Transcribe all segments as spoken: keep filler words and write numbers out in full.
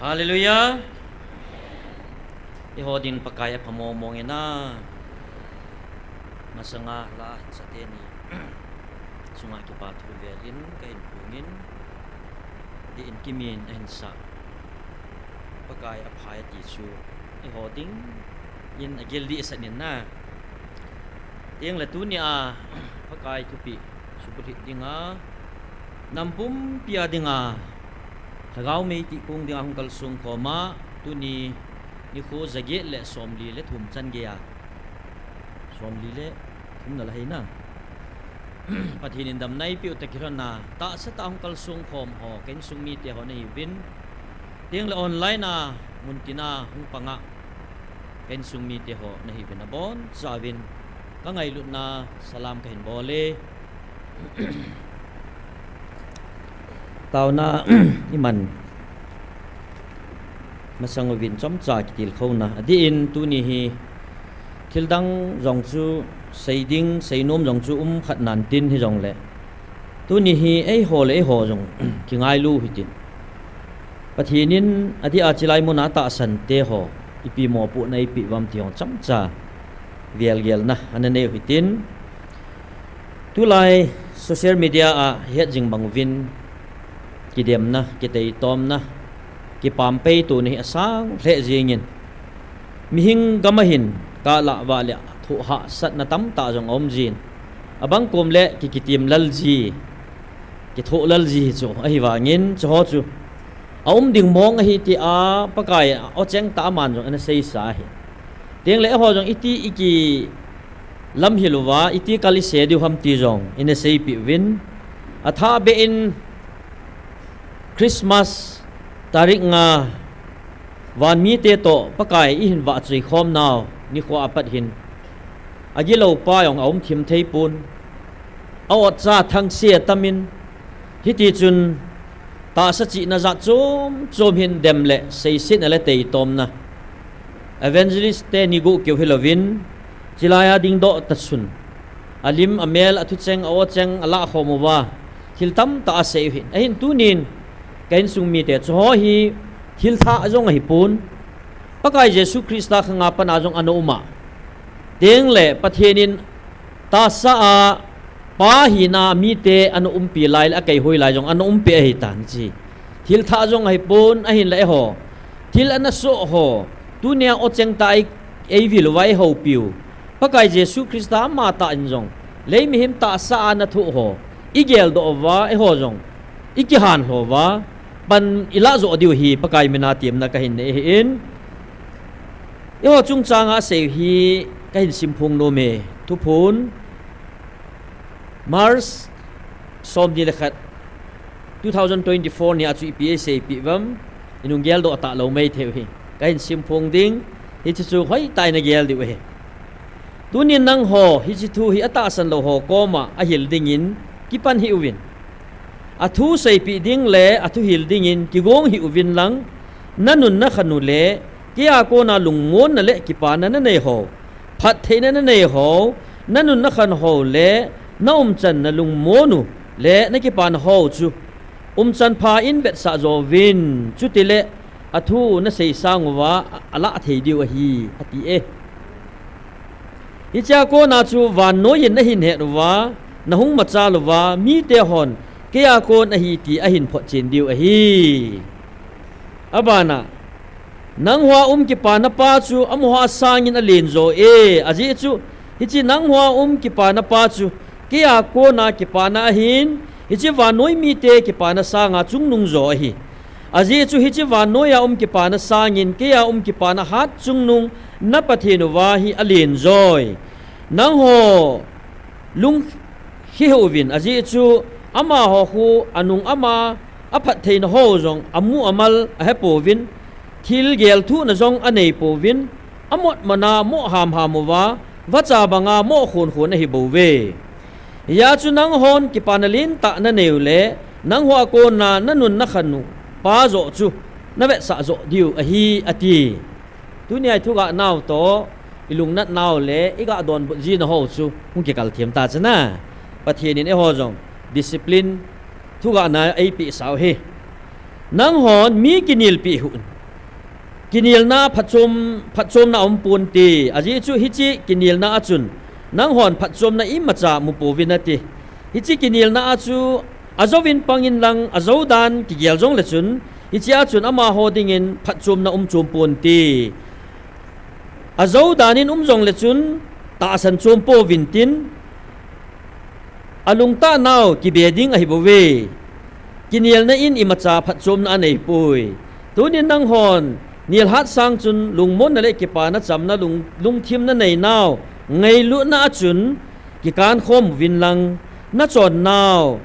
Hallelujah. Eiho ding Pakai apha mong mong e na. Masanga la sate ni chunga kipa thu vel in kahin phongin, dih in kimin ahin sah Pakai apha e ti chu eiho dingin agel dih sah in na. Tengle tunia Pakai thupeh subulhit dinga, nam pumpi a dinga Lhagao mei tih kong dinga hung kalsong khom a, tuni nikho jaget le somli le thum chan gei a, somli le thum nalai na. Pathen in damna eipeh u toh kilhonna tahsa tah a hung kalsong khom ho, ka insung mite ho nahiuvin, tengle online a muntina hung panga ka insung mite ho nahiuvin, abonchauvin ka ngailutna salam kahin bol e. Taona iman masang uvin chomcha kitilkhouna adih in, tuni hi thildang jong chu seiding seinom jong chu um khat nan tin, hijongle tuni hi eiho le eiho jong kingailu hitin, Pathen in adih a chilai muna tahsan teho ipi mopohna eipeh uvam ti jong chomcha velgelna ana neiu hitin, tulai social media a het jing bang uvin kidemna, kiteitomna, kipampeitona hi asang lheh jengin, mihing gam ahin kah lah vale thoh hahsatna tamtah jong aum jin, abang kom le ki, kitim lal ji, kithoh lal ji chu ahivangin, chuho chu aum ding mong ahi tia Pakai a ocheng tah a aman jong ana seisa ahi. Tengle eiho jong iti ikilamhil uva, iti kal ise diu ham ti jong ina seipeh uvin, athahbeh in Christmas tarik nga vanmite toh Pakai ihin vahchoi khomnau nikho apat hin, agilou pa jong aum thim theipon, a-otcha thangse atamin, hitichun tahsa chihna jat chom chom hin dem le seisetna le teitomna, evangelist teni guh keu hilouvin, chilai a dingdoh tah chun alim, amel, athucheng, a-ocheng alah khom uva, thil tamtah asei u hin, ahin tunin ka insung mite chuho hi thilthah jong ahipon, Pakai Jesu Christa khanga pat a jong ana um a, tengle Pathen in tahsa a pa hina mite ana umpi lai le akeihoi lai jong ana umpi ahitan chi. Thilthah jong ahipon, ahinla eiho thil ana soh ho, tunia ocheng tah a ei, eivil uva eihoupiu Pakai Jesu Christa amatah in jong, lei mihem tahsa a ana thoh ho igeldoh uva, eiho jong ikihanlhou uva, pan ilah joh diu hi Pakai mina temna kahin nei ahin, eiho chungchanga aseiu hi kahin simphong nome. Thuphon, March somni le khat, two thousand twenty-four nia chu ipi eiseipeh uvam, inung geldoh talou maithei u hi. Kahin simphong ding, hiche chu hoitah in nagel diu ahi. Tunin nangho hiche thu hi atahsan lou ho koma ahil dingin kipan hih uvin, athu seipeh ding le athuhil dingin kigong hih uvin lang, nanun nakhan u le keia kona lungmonna le kipana nanei ho, phattheina nanei ho, nanun nakhan ho le naumchanna lungmon u le nakipana ho chu umchan pha in vetsah jouvin, chutile athu nasei sang uva alah thei diu ahi, ati e. Hichea kona chu vannoi in nahin het uva, nahung machal uva, mite hon keia kon ahi ti ahin photchen diu ahi. Abana, nanghoa um kipana pa chu amaho sangin alen jo e, ajeh chu hiche nanghoa um kipana pa chu keia kona kipana ahin, hiche vannoi mite kipana sanga chungnung jo ahi. Ajeh chu hiche vannoia um kipana sangin keia um kipana hat chungnung na Pathen uva hi alen joi. Nangho lungkhe hih uvin, ajeh chu amaho khu anung ama aphattheina ho jong amu amal ahepouvin, thil gelthuhna jong aneipouvin, amotmona moh hamham uva, vacha banga moh khonkhon ahibouve. Hijeh chun nanghon kipana lentah naneiu le, nanghoa kona nanun nakhan u pa joh chu navetsah joh diu ahi, ati. Tunia ithugahnau toh, ilungnatnau le igah donbut jinau ho chu hung kikal them ta chuna. Pathen in eiho jong discipline thugahna eipehsau hi. Nanghon mi kinelpeh hih un. Kinelna phatchom, phatchomna aum ponte. Ajeh chu hiche kinelna a chun nanghon phatchomna imacha mu pouvin ati. Hiche kinelna a chu ajouvin pangin lang, ajou dan kigel jongle chun, hiche a chun amaho dingin phatchomna um chom ponte. Ajou danin um jongle chun tahsan chom pouvin tin, alungtahnau kibe ding ahi bouve. Kinelna in imacha phatchomna anei poi. Tunin nanghon nilhah sang chun lungmonna le kipana chamna lung, lungthim nanei nau ngailutna a chun kikan khom uvin lang, nachonnau,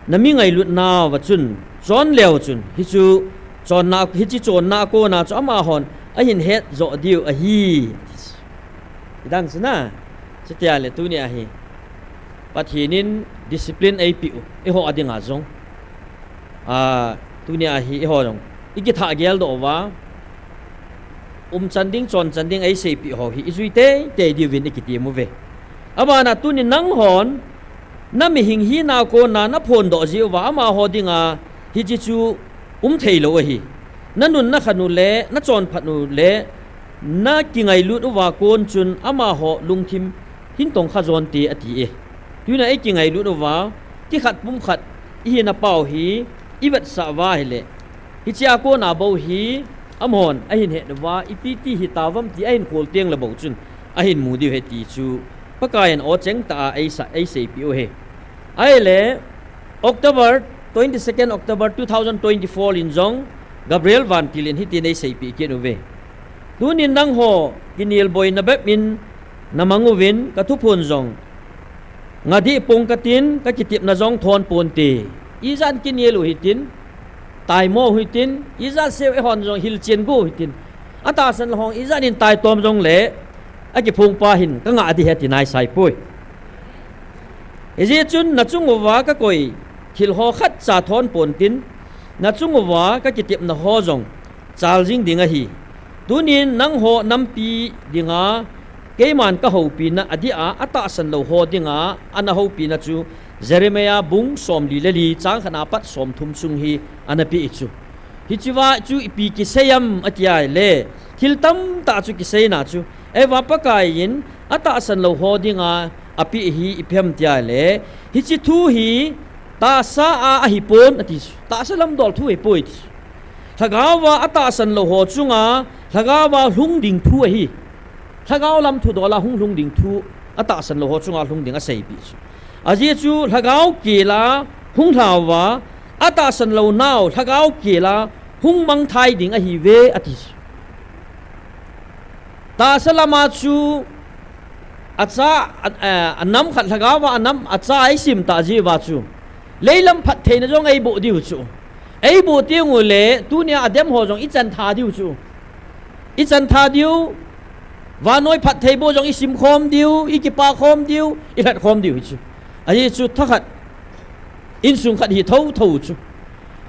nami ngailutnau va chun chon leu chun, hichu chonna, hiche chonna a kona chu amahon ahin het jo diu ahi. Idang chu na, chutia le tunia hi Pathen in discipline eipeh u, eiho a dinga jong. A, tunia hi eiho jong ikithah geldoh uva, umchan ding, chonchan ding eiseipeh ho hi ijui teitei diuvin ikitem uve. Abana tunin nanghon namihing hina kona naphondoh jeh uva amaho dinga hiche chu um theilou ahi. Nanun nakhan u le, nachonphat u le, nakingailut uva kon chun amaho lungthim hin tongkha jonte ati e. Tunia ikingailut uva, kikhat pumkhat ihina pau hi ivetsah uva ahile, hiche a kona bou hi amahon ahin het uva, ipi ti hita uvam ti ahin khol tengle bou chun ahin mu diu ahi ti chu Pakaiyin o chengtah a eisa, eiseipeh u ahi. Ahile, October, twenty-second October two thousand twenty-four in jong Gabriel Vantil in hitin eiseipeh kit uve. Tunin nangho kinel boina bep in namang uvin, kathuphon jong nga deh pong katin, kakitepna jong thon ponte. Ijat in kinel u hitin, taimo u hitin, ijat seh u eihon jong hilchen go u hitin, atahsan lou hon ijat in taitom jongle akiphongpa hin kangah ding ahi ti naisai poi. Hijeh chun nachung uva kakoi thil ho khatcha thon pontin, nachung uva kakitepna ho jong chaljing ding ahi. Tunin nangho nampi dinga keiman kahoupina adeh a, atahsan lou ho dinga ana houpina chu Jeremiah bung somli le li chang khatna pat somthum sung hi ana peh chu. Hichea chu ipi kisei ham ati ahile, thil tamtah chu kiseina chu, ahivang Pakaiyin atahsan lou ho dinga apeh hi ipi ham ati ahile, hiche thu hi tahsa a ahipon ati chu. Tahsa lamdol thu ahipoi ati chu. Lhagaova atahsan lou ho chunga lhagaova lhung ding thu ahi. Lhagao lam thudola hung lhung ding thu, atahsan lou ho chunga lhung ding aseipeh chu. Ajeh chu lhagao kela hung lhauva, atahsan lou nau lhagao kela hung mangthai ding ahiuve ati chu. Tahsa lama chu acha, a, a, anam khat lhagaova anam acha eisim tah jeh uva chu leilam phattheina jong eiboh diu chu. Eiboh tengule tunia adem ho jong ichan tha diu chu. Ichan tha diu, vannoi phattheiboh jong isim khom diu, ikipa khom diu, ilhat khom diu hichu. Ajeh chu thakhat, insung khat hi thouthou chu.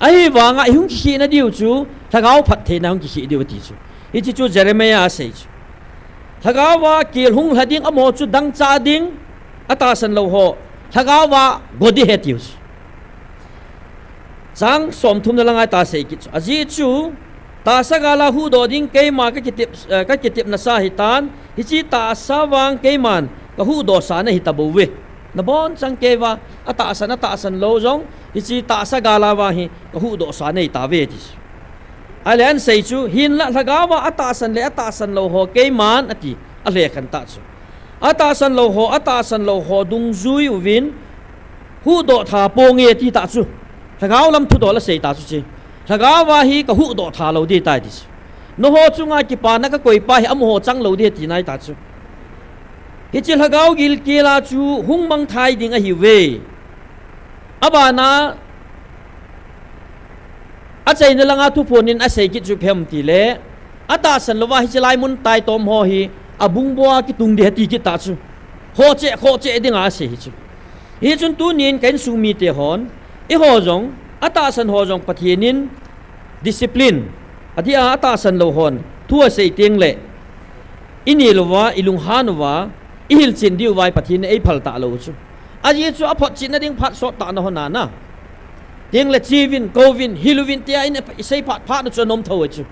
Ahivanga ihung kikhehna diu chu lhagao phattheina hung kikheh diu ati chu. Hiche chu Jeremiah asei chu. Lhagaova kel hung lha ding, amaho chu dangchah ding, atahsan lou ho lhagaova go ding ahi atiu chu. Chang somthumna langa itah sei kit chu. Ajeh chu tahsa gala huhdoh ding keima kakitep, eh, kakitepna sa ahitan, hiche tahsa vang keiman kahuhdohsa nahi tabouve. Nabonchang keiva atahsan, atahsan lou jong hiche tahsa gala vang hi kahuhdohsa nahi tauve ati chu. Ahile ahin sei chu, hinlah lhagaova atahsan le atahsan lou ho keiman ati, alhekhen tah chu. Atahsan lou ho, atahsan lou ho dungjui uvin huhdoh tha ponge ati tah chu. Lhagao lam thudol asei tah chu hiche. Lhagaova hi kahuhdoh tha lou ding ahitai ati chu. Nangho chunga kipana kakoipa hi amaho chang lou ding ahi tina ahitai chu. Hiche lhagao gilkela chu hung mangthai ding ahiuve. Abana achaina langa thuphon in asei kit chu ipi ham itile, atahsan louva hiche laimun taitom ho hi abungboa kitung ding ahi ati kit tah chu. Khohcheh, khohcheh dinga asei hi chu. Hichun tunin ka insung mite hon, eiho jong, atahsan ho jong Pathen in discipline, adeh a atahsan lou hon thu asei tengle, inel uva, ilunghan uva, ihilchen diu vai Pathen in eiphal talou chu. Ajeh chu aphotchetna ding phat sottah nahon ana, tengle cheuvin, kouvin, hil uvin tia isei phat phat u chu anom thou ahi chu.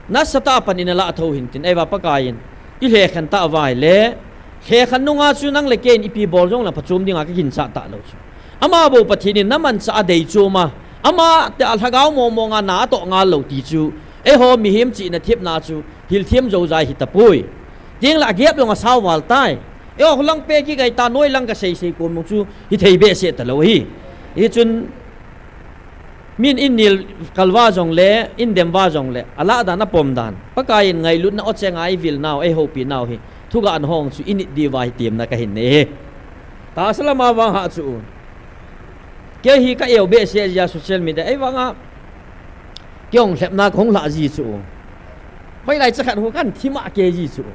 Nasatah a pan in ala thou hin tin, eiva Pakaiyin ilhekhen tah uva ahile, lhekhen nunga chu nang le keiyin ipi bol jongle phachom dinga kaginchat talou chu. Ama bou Pathen in namanchah a deichom a, ama tia lhagao mongmonga na atoh ngal lou ti chu, eiho mihem chihna thepna chu hilthem joujai hitapoi. Tengle agep jong asao val tai. Eiho lang pe kigai ta, noi lang kaseisei kom mong chu hithei behseh talou ahi. Hichun min in nil kalva jongle, in demva jongle, alah dan apom dan, Pakaiyin ngailutna o chenga ivil nau, eihoupi nau hi, thugah nahong chu init diuva hi temna kahin nei e. Tahsa lama vang hah chu, kei hi ka eu behseh jia social media, eivanga kei hung lhepna kahung lhah ji chu, hoilai chakhat ho kahin thima kei ji chu,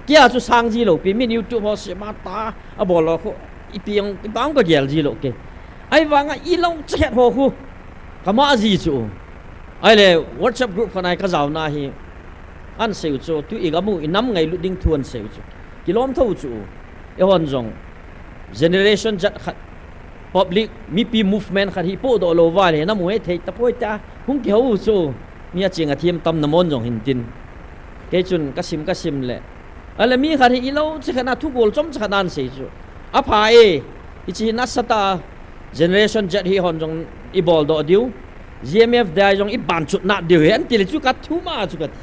keia chu sang ji lou pi, min YouTube ho sema ta abol lou khu, ipi hung, ipi hung kagel ji lou kei. Ahivanga ilou chakhat ho khu kama ji chu. Ahile WhatsApp group khat a kajaona hi ahin seiu chu, tu igamu inam ngailut ding thu ahin seiu chu, kilom thou chu. Eihon jong Generation Z khat, public mipi movement khat hi podoh lou vale namu hethei tapoi tia hung kihou chu. Mi aching athem tam namon jong hin tin, kei chun kasim kasim le, ahile mi khat hi ilou chakhat a thugol chomcha khat ahin sei chu, apha e, hiche hi nasatah a Generation Z hi hon jong iboldoh diu, GMFDI jong iban chutnat diu hi ahin tile chu kathum a chu kati.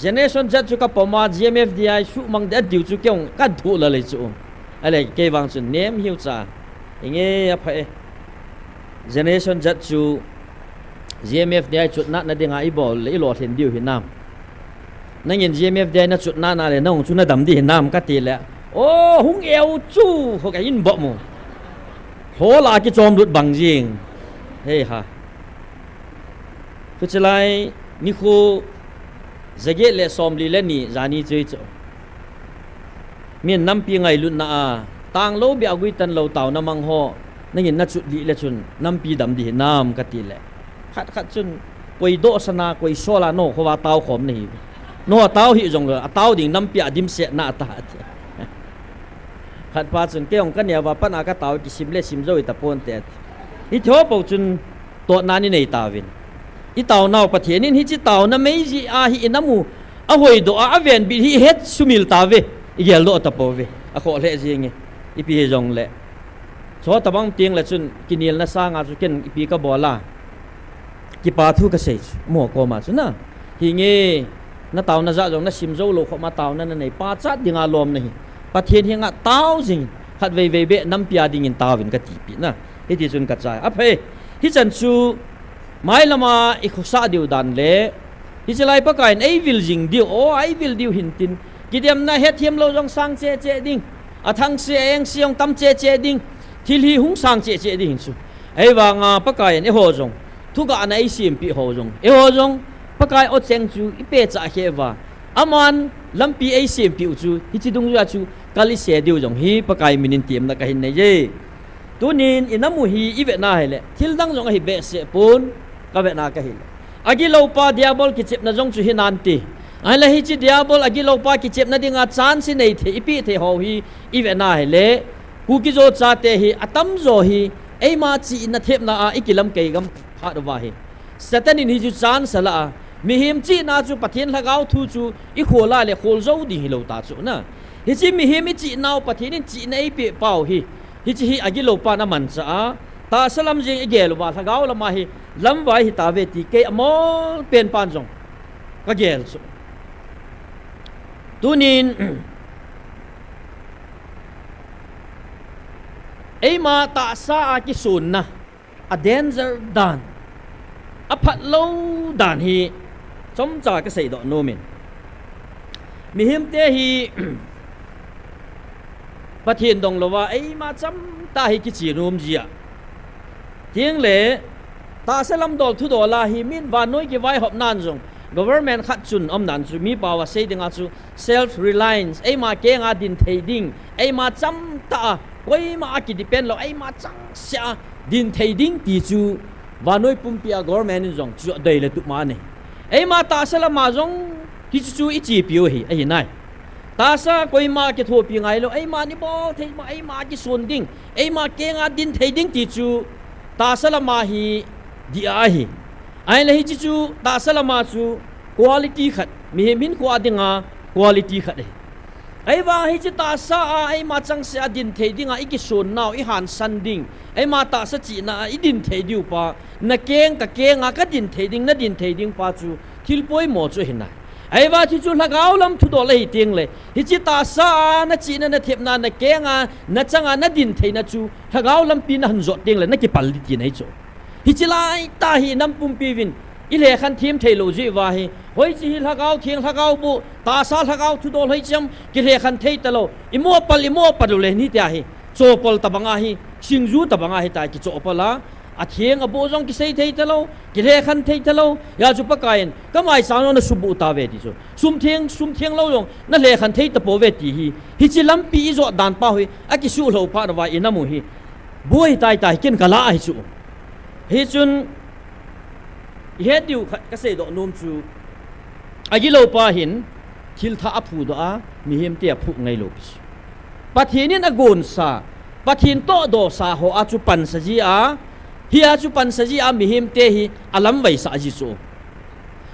Generation Z chu kapom a, GMFDI suhmang ding atiu chu kei jong kahin thuh lale chu. Ahile kei vang chun nem hiu cha, inge apha e. Generation Z chu GMFDI chutnatna dinga ibol le ilolhin diu hinam? Nangin GMFDI nachutnatna le nahung chu nadam ding hinam katile, o, hung eu chu ho kahin bom u. Hola kichomlut bang jing. Hei ha. Huche lai nikho jaget le somli le ni jani chu hichu, min nampi ngailutna a tanglou beh a guitan lou taona mang ho nangin nachut lih le chun nampi dam ding hinam katile, khat khat chun, koi dohsana, koi sola nangho khovah tao khom nahi, nangho tao hih jongle atao ding nampi a dimset nata ati. Khatpa chun, kei jong kaneo a pat a katao, kisim le sim jou hitaponte ati. Hiche ho bou chun totna inei tauvin, itaonau Pathen in hiche taona mei jeh a hi inamu ahoidoh a, avenbit hi ihet sumil tauve, igeldoh tapouve, akhoh lheh jenge. Ipi hijongle, chutobang tengle chun kinelna sanga chu ken ipi kabol a, kipa thu kasei chu amaho koma chu na, hinge, nataona jah jong nasim jou lou khop ma taona nanei, pachat dinga lom nahi, Pathen henga tao jing, khatvei vei beh nampi a dingin taovin katipeh na. Hitichun kachai. Apha e, hichan chu mailama ikhosah diu dan le, hiche lai Pakaiyin eivil jing diu, o, eivil diu hin tin, kidemna hetthem lou jong sang cheh cheh ding, athangse aengse jong tam cheh cheh ding, thil hi hung sang cheh cheh ding hin chu. Ahivanga Pakaiyin eiho jong, thugahna eisempeh ho jong, eiho jong Pakai o cheng chu ipehchah kheh uva, aman lampi eisempeh u chu hiche dungjuia chu kal ise diu jong hi Pakai minin temna kahin nei e. Tunin inamu hi ivetna hile thildang jong ahi behseh pon, kavetna kahile, agiloupa Diabol kichepna jong chu hinante. Ahile hiche Diabol agiloupa kichepna dinga chance inei thei, ipeh thei ho hi ivetna hile, Kuki-Zo chate hi atamjo hi eima chihna thepna a ikilamkai gam khat uva hi, Satan in hichu chance alah a, mihem chihna chu Pathen lhagao thu chu ikhol a le khol jou ding hilou ta chu na. Hiche mihem ichihnau Pathen in chihna eipeh pau hi, hiche hi agiloupan amanchah a, tahsa lam jeng igel uva lhagao lama hi lamvai hitauve ti kei amolpen pan jong kagel chu. Tunin eima tahsa a kisonna, a danger dan, aphatlou dan hi chomcha kaseidoh nomin, mihemte hi Pathen donglouva eima chamtah hi kiche nom jia, tengle tahsa lam dol thudol a hi min vannoi kivaihopnan jong, government khat chun umdan chu mi paova sei dinga chu self reliance, eima kenga din thei ding, eima chamtah a, koima a kidepend lou, eima changseh a din thei ding ti chu vannoi pumpia government in jong chu deile tup ma anei. Eima tahsa lama jong hichu chu ichepiu ahi, ahinai. Tahsa koima kithopi ngailou, eima ibol thei ma, eima kison ding, eima kenga din thei ding ti chu tahsa lama hi dih ahi. Ahile hiche chu tahsa lama chu quality khat, mihem hinkho a dinga quality khat ahi. Ahivang hiche tahsa a eima changseh a din thei dinga ikison nau, ihansan ding, eima tahsa chihna a idin thei diu pa, nakeng kakeng a kadin thei ding, nadin thei ding pa chu thil poimo chu ahi nai. Ahivang hiche chu lhagao lam thudol ahi tengle, hiche tahsa a nachihna, nathepna, nakeng a, nachang a nadin theina chu lhagao lampi nahin jot tengle nakipal ding tina ahi chu. Hiche laitah hi nam pumpi uvin ilhekhen them thei lou jeh uva hi, hoiche hi lhagao theng, lhagao boh, tahsa lhagao thudol hoiche ham kilhekhen thei talou, imo pal, imo pal u le hitia hi chopal tobanga hi, singju tobanga hitia kichopal a, atheng aboh jong kisei thei talou, kilhekhen thei talou. Hijeh chun Pakaiyin kamaicham jong nasubuh tauve ti chu, sum theng, sum theng lou jong nalhekhen thei tapouve ti hi, hiche lampi ijot dan pa hi akisuhlou phat uva inam u hi boi tai tai ken kalah ahi chu. Hichun ihet diu khat kaseidoh nom chu, agilou pa hin thilthah aphudoh a, mihemte aphuh ngailou pi chu. Pathen in agonsa, Pathen tohdohsa ho a chu pansa ji a, hia chu pansa ji a mihemte hi alamvaisah ji chu.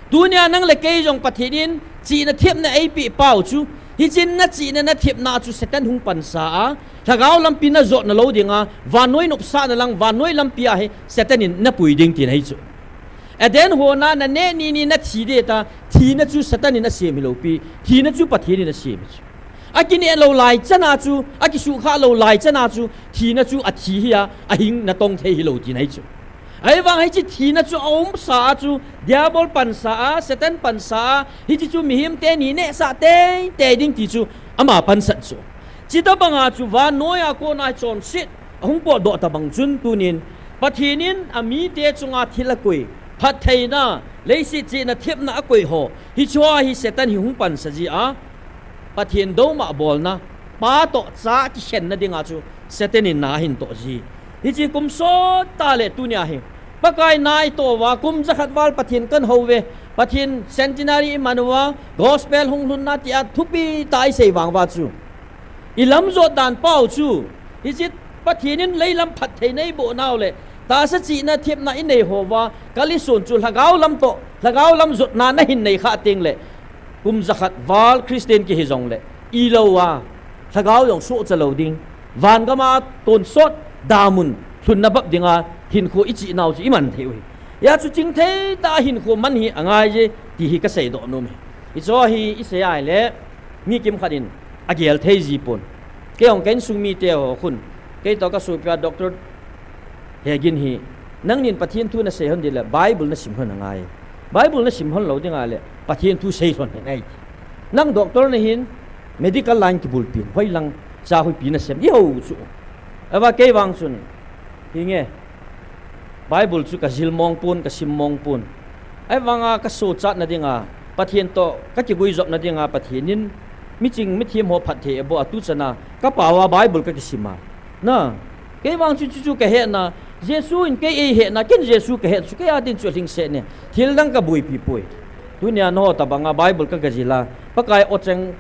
Tunia nang le kei jong Pathen in chihna thepna eipeh pau chu, hichun nachihna nathepna chu Satan hung pansa a, lhagao lampi najotna lou dinga, vannoi nopsahna lang, vannoi lampi a hi Satan in napui ding tina ahi chu. Eden hon a naneh ni ni nathi ding ta, thina chu Satan in asem hilou pi, thina chu Pathen in asem ahi chu. Akineh lou lai chana chu, akisuhkhah lou lai chana chu, thina chu athi hi a, ahing natong thei hilou tina ahi chu. Ahivang hiche thina chu aumsa a chu, Diabol pansa a, Satan pansa a, hiche chu mihem teni nehsah teitei ding ti chu ama pansat chu. Chutobanga chu vannoi a kona chonset ahung potdoh tobang chun tunin, Pathen in amite chunga thil akoi, phattheina, leiset chihna thepna akoi ho, hicheho hi Satan hi hung pansa ji a, Pathen douma bolna, Pa toh Cha kikhenna dinga chu Satan in na ahin toh ji. Hiche kum sottah le tunia hi Pakai na itoh uva, kum jakhat val Pathen kan houve, Pathen centenary iman uva, gospel hung lhunna tia thupi tah a isei vang uva chu, ilamjot dan pau chu, hiche Pathen in leilam phattheina eiboh nau le tahsa chihna thepna inei ho uva, kalison chu lhagao lam toh, lhagao lam jotna nahin nei khah tengle, kum jakhat val Christian kihi jongle, ilou a, lhagao jong sohcha lou ding, van gam a tonsot damun lhunna bep dinga hinkho ichih nau chu iman thei u ahi. Hijeh chun chingthei tah a hinkho man hi angai e ti hi kaseidoh nom e. Hicheho hi isei ahile, mi kimkhat in agel thei ji pon. Kei jong ka insung mite ho khun, kei toh ka sopi a Doctor Hegin hi, nangnin Pathen thu nasei lhon ding le Bible nasim lhon angai. Bible nasim lhon lou ding ahile Pathen thu sei lhon hi ngai ti. Nang doctor nahin, medical line kibulpin, hoilang cha hoipi nasem, ihou chu. Ahivang kei vang chun, hinge, Bible chu kajil mong pon, kasim mong pon. Ahivanga kasochatna dinga, Pathen toh kakiguijopna dinga Pathen in miching mithem ho phatthei aboh a, tuchana kapao a Bible kakisim a, na, kei vang chu chuchu kahetna, Jesu in kei eihetna, ken Jesu kahet chu kei a din chu alhingset ne, thil dang kaboipi poi. Tunia nangho tobanga Bible kagajil a, Pakai o cheng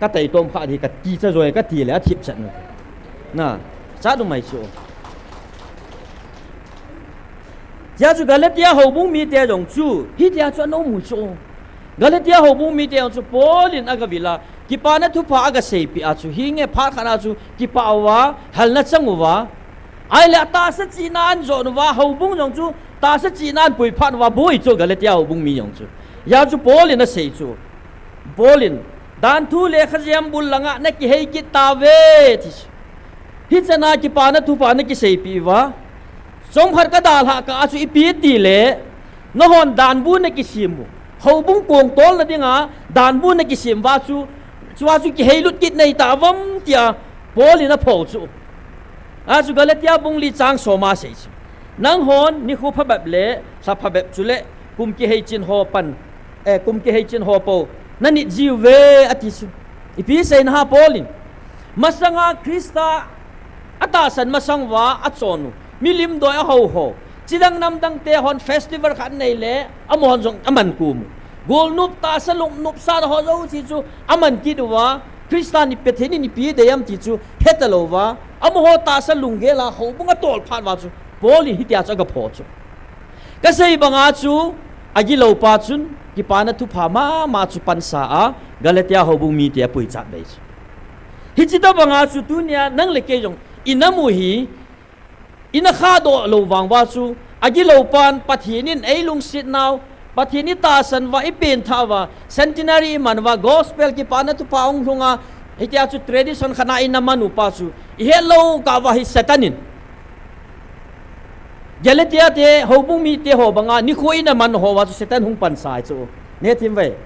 kataitom kha di kati cha joi kati le athip chat nu, na, chat u mai chu. Hijeh chun Galatia houbung mite jong chu hitia chu ana um u chu. Galatia houbung mite jong chu Paul in agavil a, kipana thupha agaseipeh a chu, hinge, phat khat a chu kipah uva, halna chang uva, ahile atahsa chihna ahin jon uva, houbung jong chu tahsa chihna ahin pui phat uva boi chu Galatia houbung mi jong chu. Hijeh chun Paul in asei chu, Paul in, danthu lekhajem bul langa nakihei kit tauve ti chu. Hichana kipana thupha nakiseipeh uva, chomkhat kadalhah kah a chu ipi tile, nanghon danbu nakisem u, houbung kongtolna dinga danbu nakisem uva chu, chua chu kiheilut kit nahi tauvam tia Paul in apho chu. Achu Galatia bung li chang som a asei chu, nanghon nikho phabep le lha phabep chule kum kihei chin ho pan, eh, kum kihei chin ho pou nanit jiuve ati chu. Ipi seina ham Paul in, masanga Christa atahsan masang uva achon u, milim doi ahou ho, chidang namdang te hon festival khat nei le amahon jong aman kum u, golnop tahsa lungnop sahna ho jouse chu aman kit uva, Christa in, Pathen in ipi dei ham ti chu heta lou uva, amaho tahsa lunggel a houbung atol phat uva chu Paul in hitia chu agapho chu. Kasei banga chu, agilou pa chun, kipana thupha mama chu pansa a, Galatia houbung mite apui chat vei chu. Hichi tobanga chu tunia nang le kei jong, ina mu hi, ina khadoh lou vang uva chu, agilou pan Pathen in eilungset nau, Pathen itahsan uva, ipenthah uva, centenary iman uva, gospel kipana thupha hung lhunga, hitia chu tradition khat a ina man u pa chu, ihet lou kah uva hi Satan in. Galatia te, houbung mite ho banga, nikho ina man ho uva chu Satan hung pansa chu. Neh thim vei.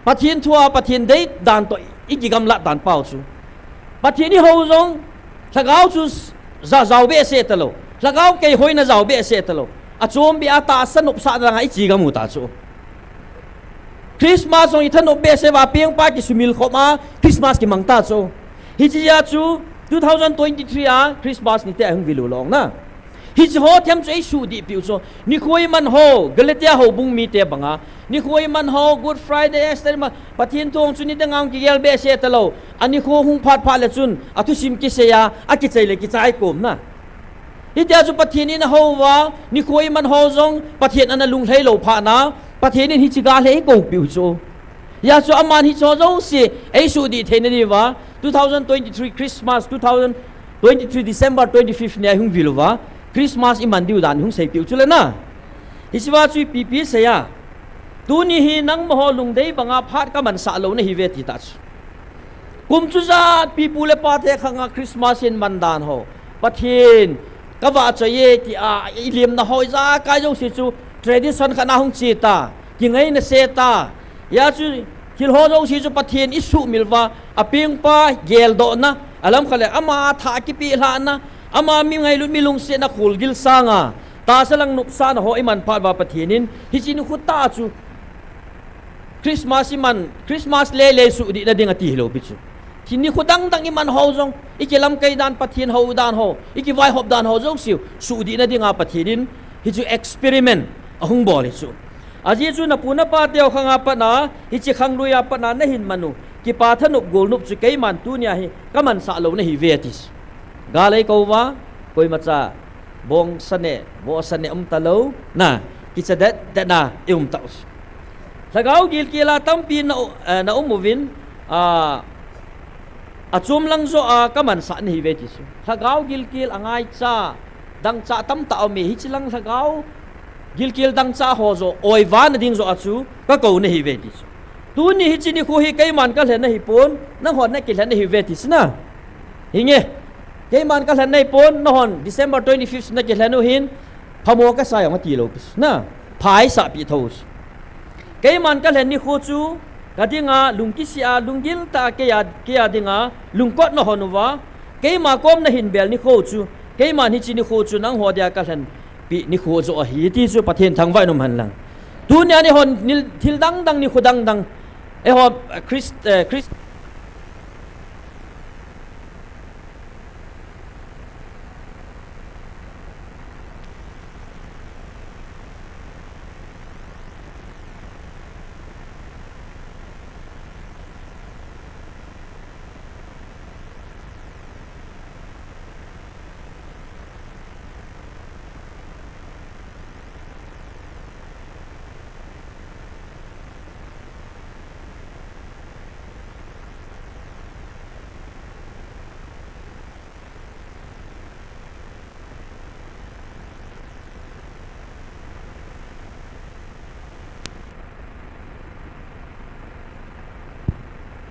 Pathen thua, Pathen dei dan toh, ikigamlat dan pau chu. Pathen ihou jong, lhagao chu ja jao behseh talou. Lhagao keihoina jao behseh talou. Achom beh a tahsa nopsah danga ichi gam u ta chu. Christmas jong ithanop behseh uva pengpa kisumil khop a Christmas kimang ta chu. Hichea chu two thousand twenty-three a Christmas nite ahung vil u long na. Hichi ho them chu eisuhdih piu chu. Nikho iman ho, Galatia houbung mite banga. Nikho iman ho, Good Friday, Easter iman, Pathen thu chu nidang a kigel behseh talou. Anikho hung phat phat le chun, athusim kisei a, akichai le kichai kom na. Hitia chu Pathen in ahou uva, nikho iman ho jong, Pathen ana lunglhai lou phat na, Pathen in hichi gal hi eikou piu chu. Hia chu aman hichi ho jouse, eisuhdih theina diuva, two thousand twenty-three Christmas, two thousand twenty-three December twenty-fifth nia hung vil uva, Christmas iman diu dan hung seipeh u chule na. Hichea chu ipi ipi seiya. Tuni hi nangma ho lungdei banga phat kamansah lou nahi uve ti ta chu. Kum chujat pi pu le pa te khanga Christmas in man dan ho. Pathen, kavahchoi e tia, ilimna ho ijakai jouse chu tradition khat na hung che ta, kingaina se ta. Hia chu thil ho jouse chu Pathen isuhmil uva, apengpa geldohna, alam khat le ama thah kipeh lhahna, ama mi ngailut mi lungsetna kholgil sanga, tahsa lang nopsahna ho iman phat uva Pathen in, hichi nikho tah chu Christmas iman, Christmas lele suhdihna ding ati hilou pi chu. Hichi nikho dang dang iman ho jong, ikilamkai dan Pathen hou dan ho, ikivaihop dan ho jouse, suhdihna dinga Pathen in, hichu experiment ahung bol hi chu. Ajeh chu napu napa teu khanga pat na, hichi khanglui a pat na, nahin man u, kipa thanop golnop chu keiman tunia hi, kamansah lou nahi uve ati. Gal eikou uva, koimacha, bongsa ne, vohsa ne um talou, na, kicha det det na, i um tau. Lhagao gilkel a tampi na, eh, na um uvin, a, achom lang joh a kamansah nahi uve ti chu. Lhagao gilkel angaicha, dangcha tamtah um e, hichi lang lhagao gilkel dangcha ho joh, oiva na ding joh a chu, kakou nahi uve ti chu. Tuni hichi nikho hi keiman kalhen nahi pon, nanghon nakilhen nahi uve ti chu na. Hinge, keiman kalhen nahi pon, nanghon December twenty-fifth nakilhen u hin, phamo kasa jong ati lou pi chu na. Phaisah pi tho. Keiman kalhen nikho chu, kadinga, lungkisih a, lunggil tah a, keia, keia dinga, lungkot nahon uva, keima kom nahin bel nikho chu, keiman hichi nikho chu, nangho dia kalhen pi nikho joh ahi, ti chu Pathen thangvah in um hen lang. Tunia neihon, nil, thil dang dang nikho dang dang, eiho, eh, Christ, eh, Christ,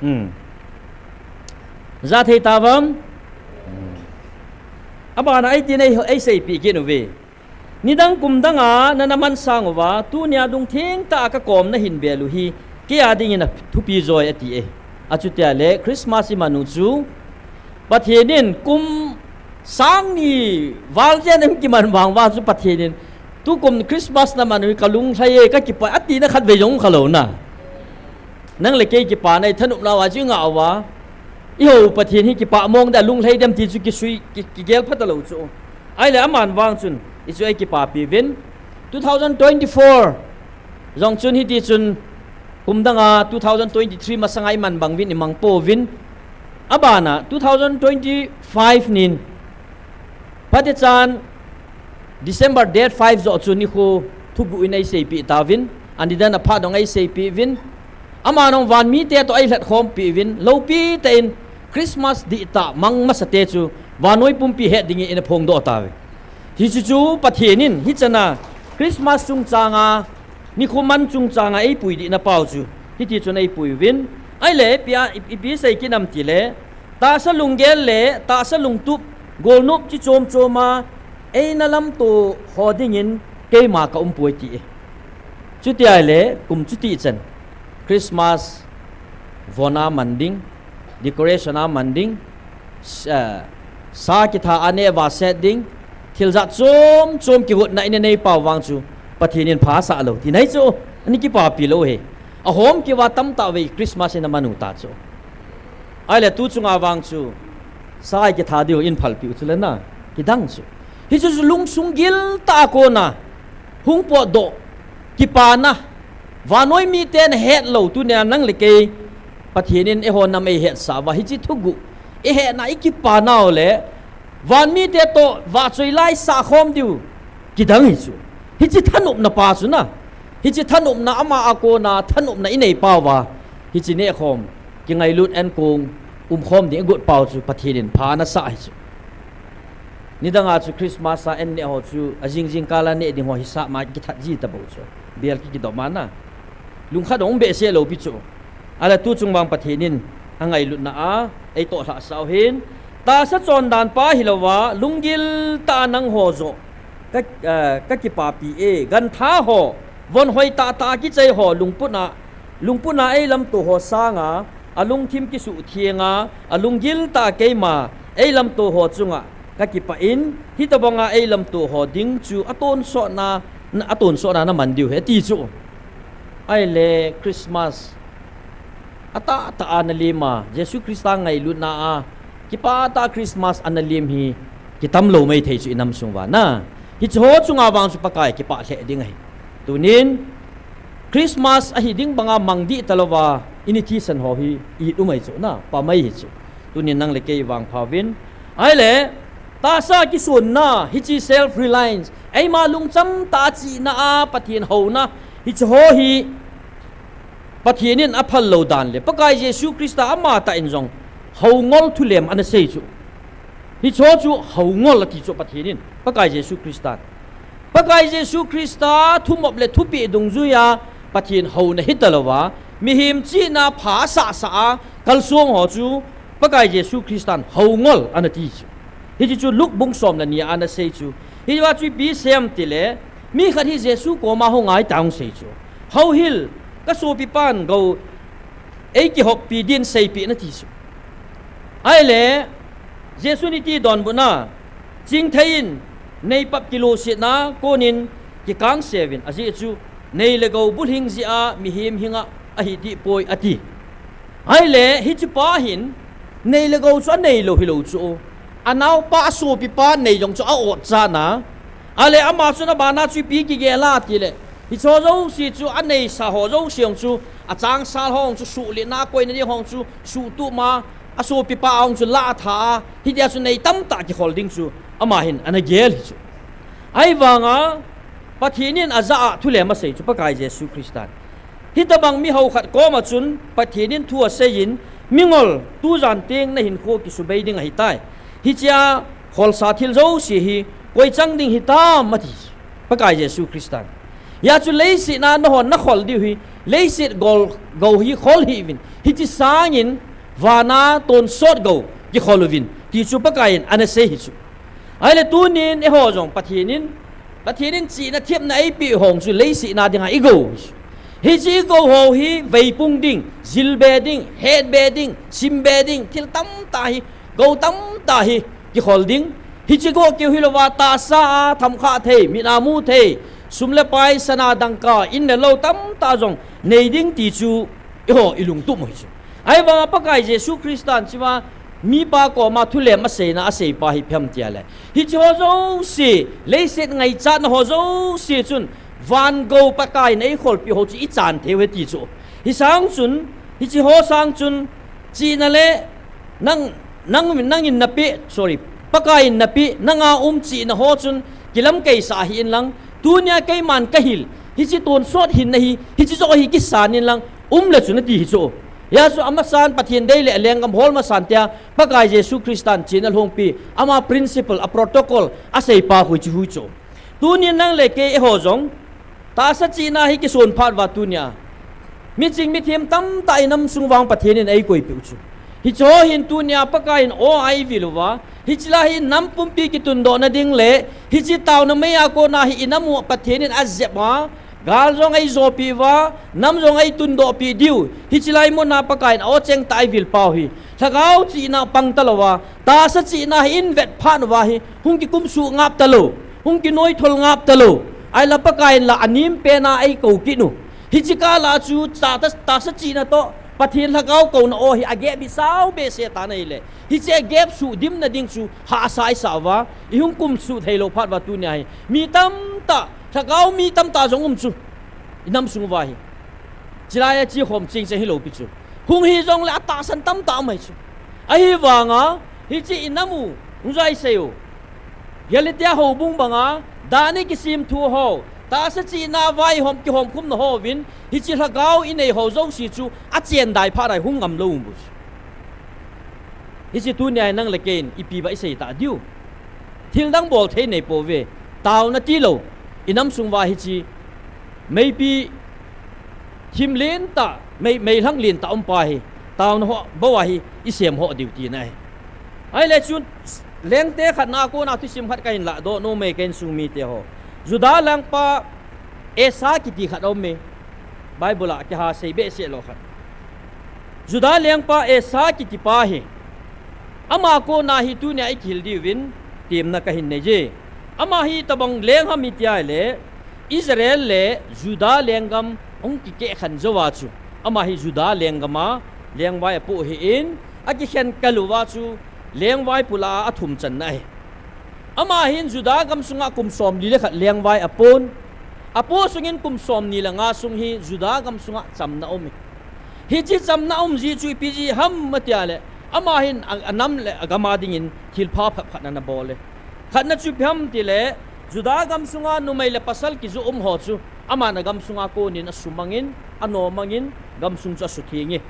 Hmm. Jathei tavam. Hmm. Abana eitin ei, eiseipeh kit uve. Nidang kum danga nana mansang uva, tunia lungtheng tah a kakom nahin bel u hi, keia dingin athupi joi ati e. Achutia le Christmas iman u chu, Pathen in kum sang ni val jen a hung kiman vang uva chu Pathen in, tukum Christmas naman u hi kalunglhai e, kakipah e, atina khatvei jong khalou na. Nang le kei kipana i thanopna uva chu i ngah uva. Eiho Pathen hi kipah mong dia lunglhai dem ti chu kisui, ki, kigel pha talou chu. Ahile aman vang chun, i chu eikipapi uvin. Two thousand twenty-four jong chun hiti chun, kum danga two thousand twenty-three masanga iman bang uvin imang pouvin. Abana two thousand twenty-five nin, phatechan, December date five joh chu nikho thuguh in eiseipeh tauvin, anidan aphat dong eiseipeh uvin, ama nong vanmite toh eilhatkhompi uvin, loupi tah in Christmas dihtah mang masate chu vannoi pumpi het dingin eina phongdoh tauve. Hichu chu Pathen in hichana Christmas chungchanga, nikho man chungchanga eipui dihna pau chu hiti chun eipui uvin. Ahile ipi sei kit nam tile, tahsa lunggel le tahsa lungtup, golnop chi chom choma eina lamto ho dingin keima kaumpoi ti e. Chuti ahile kum chuti chan Christmas von a man ding, decoration a man ding, sa kitha a neh va set ding, thil jat chom chom kigotna ina nei pau vang chu Pathen in pha asah lou tina ahi chu. Ana kipapi lou hi. Ahom keuva tamtah vei Christmas ina man u ta chu. Ahile tu chunga vang chu sa kitha diu in phalpi u chule na, kidang chu. Hichu chu lungsung giltah a kona hung potdoh, kipana, vannoi mite nahet lou tunia nang le kei Pathen in eiho nam eihetsah uva hiche thuguh ihetna ikipanau le vanmite toh vahchoi lai sahkhom diu kidang hi chu. Hiche thanopna pa chu na, hiche thanopna ama a kona thanopna inei pauva hiche nehkhom, kingailut ankong umkhom ding igot pau chu Pathen in pha anasah hi chu. Nidanga chu Christmas a anneh ho chu ajing jingkal a neh ding ho hisah ma kithat ji tabou chu. Bel ki kidom a na, lungkhat hung behseh loupi chu. Ahile tu chung vang Pathen in angailutna a eitoh lhahsah u hin, tahsa chondan pa hilouva lunggil tah a nangho joh ka, kakipapi e. Gantha ho, von hoi tahtah a kichai ho lungput a, lungput a eilamto ho sanga alungthim kisuhtheng a, alunggil tah a keima eilamto ho chunga kakipah in, hitobanga eilamto ho ding chu atonsotna, atonsotna naman diu ahi ati chu. Ahile Christmas atahtah a nalem a, Jesu Christa ngailutna a kipah tah a Christmas ana lem hi kitam lou maithei chu inam sung uva na. Hiche ho chunga vang chu Pakai kipah lheh ding ahi. Tunin Christmas ahi ding banga mang dih talouva ini thisan ho hi it um ahi chu na, pamai hi chu. Tunin nang le kei vangphauvin, ahile tahsa kisonna, hiche self reliance, eima lungcham tah a chihna a Pathen houna, hiche ho hi Pathen in aphal lou dan le Pakai Jesu Christa amatah in jong houngol thulem ana sei chu. Hiche ho chu houngol ati chu Pathen in, Pakai Jesu Christan. Pakai Jesu Christa thumop le thupeh dungjuia Pathen houna hitalouva, mihem chihna pha asahsah a kalsong ho chu Pakai Jesu Christan houngol ana ti chu. Hiche chu Luke bung som le ni a ana sei chu. Hiva chu ipi sei em tile, mi khat hi Jesu koma hung ahi tia hung sei chu. Houhil, kasopipan gou eikihoppi din seipeh in ati chu. Ahile Jesun iti donbutna, chingthei in neipap kilosetna konin kikangseuvin, ajeh chu nei le gou bulhing jeh a mihem hinga ahi dihpoi ati. Ahile hichepa hin nei le gou chu aneilou hilou chu, anaopa asopipa nei jong chu a-otchatna, ahile ama chun abana chu ipi kigel a tile, hicheho jouse chu aneisa ho jouse jong chu, achangsal ho jong chu suhletna akoina ding ho jong chu suhtup a, asopipa a jong chu lah atha a, hitia chu nei tamtah kikhol ding chu ama hin ana gel hi chu. Ahivanga Pathen in ajah a thulem asei chu Pakai Jesu Christan. Hitobang mihao khat koma chun Pathen in thu aseiyin, mingol, tujan teng nahinkho kisubei ding ahitai. Hichea kholsa thil jouse hi koi chang ding hitam ati. Pakai Jesu Christan. Hia chu leiset a nahon nakhol diu hi, leiset gou hi khol hih uvin, hiche sangin vana tonsot gou kikhol uvin, ti chu Pakai in ana sei hi chu. Ahile tunin eiho jong Pathen in, Pathen in chihna thepna eipeh hou chu leiset a dinga igou hi chu. Hiche igou ho hi veipung ding, jilbe ding, hetbe ding, simbe ding, thil tamtah hi, gou tamtah hi kikhol ding. Hiche gou keu hilouva tahsa a thamkhah thei, mit a mu thei, sum le pai, sana dangka, in le lou tamtah jong nei ding ti chu eiho ilungtup u hi chu. Ahivanga Pakai Jesu Christan chua mipa koma thulem aseina aseipa hi ipi ham tile, hicheho jouse, leiset ngaichatna ho jouse chun van gou Pakai in eikholpeh ho chu ichan theiu ahi ti chu. Hisang chun, hicheho sang chun, chihna le nang, nang, nangin napeh, sorry, Pakai in napeh, nanga um chihna ho chun kilamkeisah hih in lang, tunia keiman kahil, hiche tonsot hinna hi, hiche joh hi kisan in lang, um le chun ati hi chu. Hijeh chun amasan Pathen dei le lenggam hol masan tia, Pakai Jesu Christan chenna lhongpi, ama principle, a protocol, aseipa khu hiche hi chu. Tunin nang le kei eiho jong, tahsa chihna hi kison phat uva tunia, miching mithem tamtah inam sung vang Pathen in eikoipeh u chu. Hicheho hin tunia Pakai in aw a eivil uva, hiche lai hi nam pumpi kitundohna ding le, hiche taona mei a kona hi inam u Pathen in ajep a, gal jong eijopi uva, nam jong eitundohpi diu, hiche lai muna Pakai in aw chengtah eivil pau hi, lhagao chihna pang talouva, tahsa chihna hi in vet phat uva hi, hung kikumsuh ngap talou, hung kinoithol ngap talou, ahile Pakai in la anem pen a eikou kit u. Hiche kah lah chu tahsa, tahsa chihna toh Pathen lhagao kouna aw hi agap hi sao behseh tan ahile, hiche gap suhdimna ding chu hahsa isah uva, ihung kumsuh theilou phat uva tunia hi, mi tamtah, lhagao mi tamtah jong um chu, inam sung uva hi. Chulai a chekhom chengcheng hilou pi chu. Hung hijongle atahsan tamtah um ahi chu. Ahivanga, hiche inam u, hung jui sei u. Galatia houbung banga, dan a kisemthu ho, tahsa chihna vaihom kihomkhumna hovin, hiche lhagao inei ho jouse chu, achendai phat a hung ngamlou um u chu. Hiche tunia hi nang le kei in ipi ba isei ta diu. Thildang bol thei neipouve. Taona tilou, inam sung uva hiche meipi thim lentah, mei, meilhang lentah umpa hi, taona ho bou a hi isemho diu tina ahi. Ahile chun, lengte khatna a kona thusim khat kahin lahdoh nom e, ka insung mite ho. Juda lengpa Asa kiti khat aume. Bible a kiha sei behseh lou khat. Juda lengpa Asa kitipa hi, ama kona hi tunia ikihil diuvin temna kahin nei e. Ama hi itobang leng ham iti ahile, Israel le Juda lenggam hung kikehkhen jouva chu, ama hi Juda lenggam a lengvai apoh hih in, akikhen kal uva chu lengvaipo lah a athum channa ahi. Ama hin Juda gamsunga kum somli le khat lengvai apon, apoh sungin kum somni le nga sung hi Juda gamsunga chamna aume. Hiche chamna aum ji chu ipi jeh ham ati ahile, ama hin a, anam le agam a dingin thilpha phabep khat ana bol e. Khatna chu ipi ham itile, Juda gamsunga numei le pasal kijoh um ho chu, aman agamsunga konin asumangin, anomangin, gamsung chu asutheng e.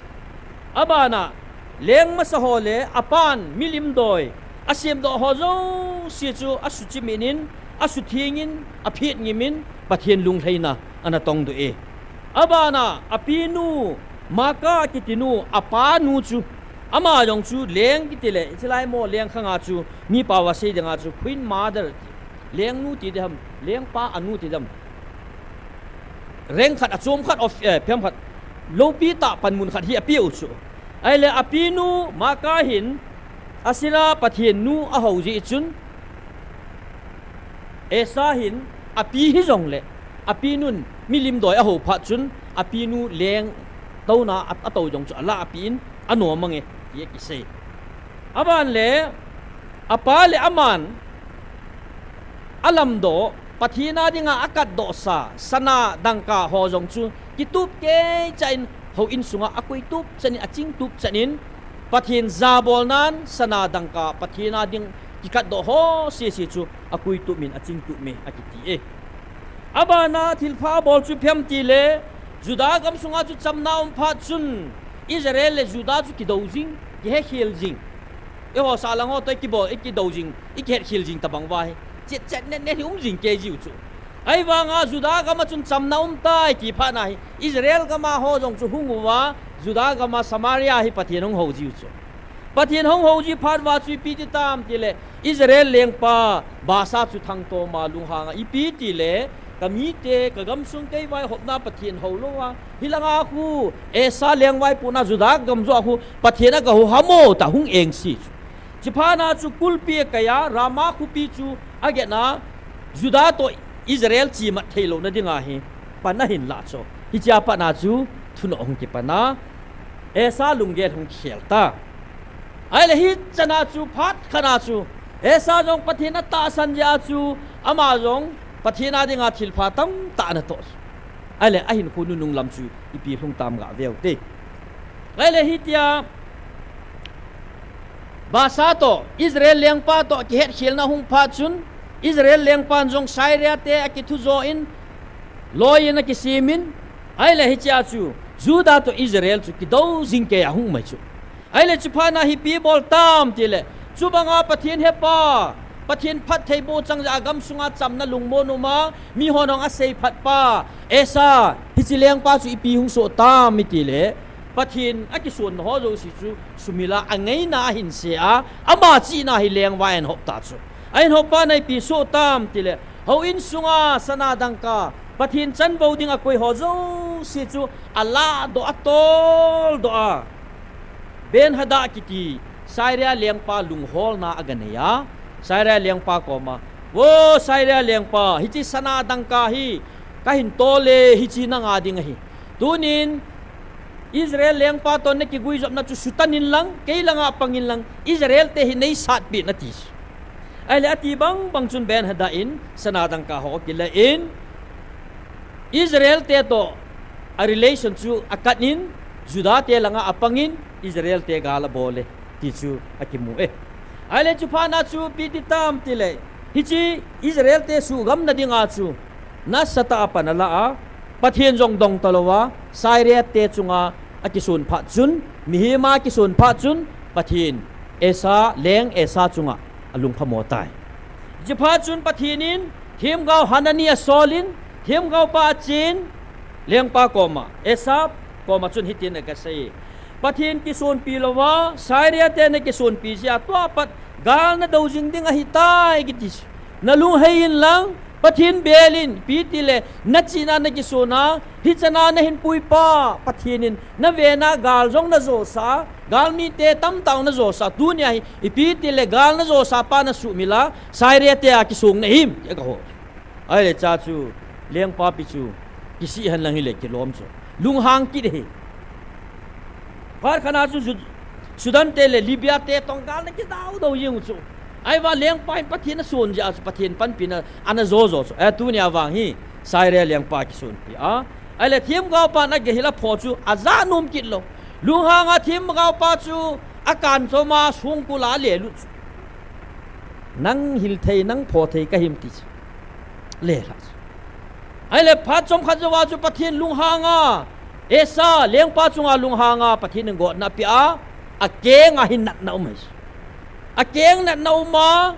Abana, leng masa ho le apan milim doi asemdoh ho jouse chu asuchim in, asuthengin, aphet ngimin, Pathen lunglhaina ana tongdoh e. Abana, apinu, Maka kitinu, apanu chu, ama jong chu leng kitile, hiche lai mo lengkhanga chu, mi pao a sei dinga chu Queen Mother ti, lengnu ti diham, lengpa anu ti diham, rank khat, achom khat, of, eh, phem khat, loupi tah panmun khat hi apeu chu. Ahile apinu Maka hin Asherah pathen nu ahou jeh chun, Asa hin api hijongle, apinun milim doi ahou phat chun, apinu leng touna a, atou jong chu alah api in, anom mange, ti akisei. Aban le, apa le aman alamdoh, Pathen a dinga akatdohsa sana dangka ho jong chu kitup keicha in, houin sunga akuitup chan in, achingtup chan in, Pathen jabolnan sana dangka Pathen a ding kikatdoh ho sese chu akuitup in, achingtup in akiti e. Abana thilpha abol chu ipi ham itile, Juda gamsunga chu chamna aum phat chun, Israel le Juda chu kidou jing, kihekhel jing. Eiho sahlang ho toh ikibol, ikidou jing, ikihetkhel jing tobang uva hi, chetchet netnet hi um jing kei jiu chu. Ahivanga Juda gama chun chamna umtai ti phatna hi, Israel gama ho jong chu hung uva, Juda gama Samaria hi Pathen hung hou jiu chu. Pathen hung hou ji phat uva chu ipi ti tam itile, Israel lengpa Baasha chu thangtoma lunghanga ipi itile, kamite, kagamsung keivaihopna Pathen hou louva, hilanga khu Asa lengvaipohna Juda gam joh a khu Pathen agahou ham o tia hung engse chu. Chuphatna chu kulpi akaiya, Rama khopi chu agetna, Juda toh Israel chemat theilouna dinga hi pan ahin lah chu. Hichea patna chu thunoh hung kipana, Asa lunggel hung kikhel ta. Ahile hichana chu phat khatna chu, Asa jong Pathen atahsan jeh a chu, ama jong Pathen a dinga thilpha tamtah anatoh chu. Ahile ahinkho nunung lam chu ipi lhung tam gah veute. Ahile hitia Baasha toh, Israel lengpa toh kihetkhelna hung phat chun, Israel lengpan jong Syria te akithujo in, loi in akisimin, ahile hichea chu Judah to Israel chu kidou jing kei a hung mai chu. Ahile chuphat na hi ipi bol tam tile, chubanga Pathen hepa, Pathen phattheiboh chang jeh a gamsunga chamna lungmon uma, mihon jong asei phat pa, Asa, hiche lengpa chu ipi hung soh tam itile, Pathen akisonna ho jouse chu sumil a, angaina ahin se a, ama chihna hi lengpa ahin hop ta chu. Ahin hop pa na ipi soh tam tile, houin sunga sana dangka, Pathen chanvou ding akoi ho jouse chu alahdoh, atoldoh a. Ben-hadad kiti Syria lengpa lungholna aganei a, Syria lengpa koma, Vo Syria lengpa, hiche sana dangka hi kahin tol e, hiche nanga ding ahi. Tunin Israel lengpa toh nakiguijopna chu sutan inlang, kei langa pang inlang, Israel te hi neisatpeh in ati. Ahile ati bangbang chun Ben-hadad in sana dangka ho akilah in, Israel te toh a relation chu akat in, Judah te langa apang in, Israel te gal abol e, ti chu akimu e. Ahile chuphat na chu ipi ti tam tile, hiche Israel te suhgamna dinga chu nasatah a pan ala a, Pathen jong dong talouva, Syria te chunga akisun phat chun, mihem a kisun phat chun, Pathen Asa, leng Asa chunga alungphamo tai. Chuphat chun Pathen in themgao Hanani asol in, themgao pa achen, lengpa koma, Asa koma chun hitin agasei, Pathen kisonpi louva Syria te nakisonpi jeh a tua pat gal nadou jing ding ahitai kiti. Nalunghei inlang, Pathen bel in, ipi tile, nachihna nakison a, hichana nahin puipa Pathen in navena gal jong najosah, galmite tamtah jong najosah, tunia hi ipi tile gal najosah pa nasuhmil a, Syria te a kisong nahim, ti agahol. Ahile cha chu, lengpa pi chu kisih henlang hile kilom chu, lunghang kit ahi. Phat khat na chu Ju-, Sudan te le Libya te toh gal ana kidou dou jeng u chu. Ahivang lengpa hin Pathen ason jeh a chu Pathen panpina ana jo jo chu. Eh, tunia vang hi Syria lengpa kisonpi a, ahile themgao pan agahil a pho chu ajah nom kit lou. Lunghang a themgao pa chu akan chom a songkul a alelut chu. Nang hil thei, nang pho thei kahim ti chu, lelha chu. Ahile phat chomkhat jouva chu Pathen lunghang a, Asa lengpa chunga lunghang a Pathen in gotna apeh a, akeng a hin natna um ahi. Akeng natna um a,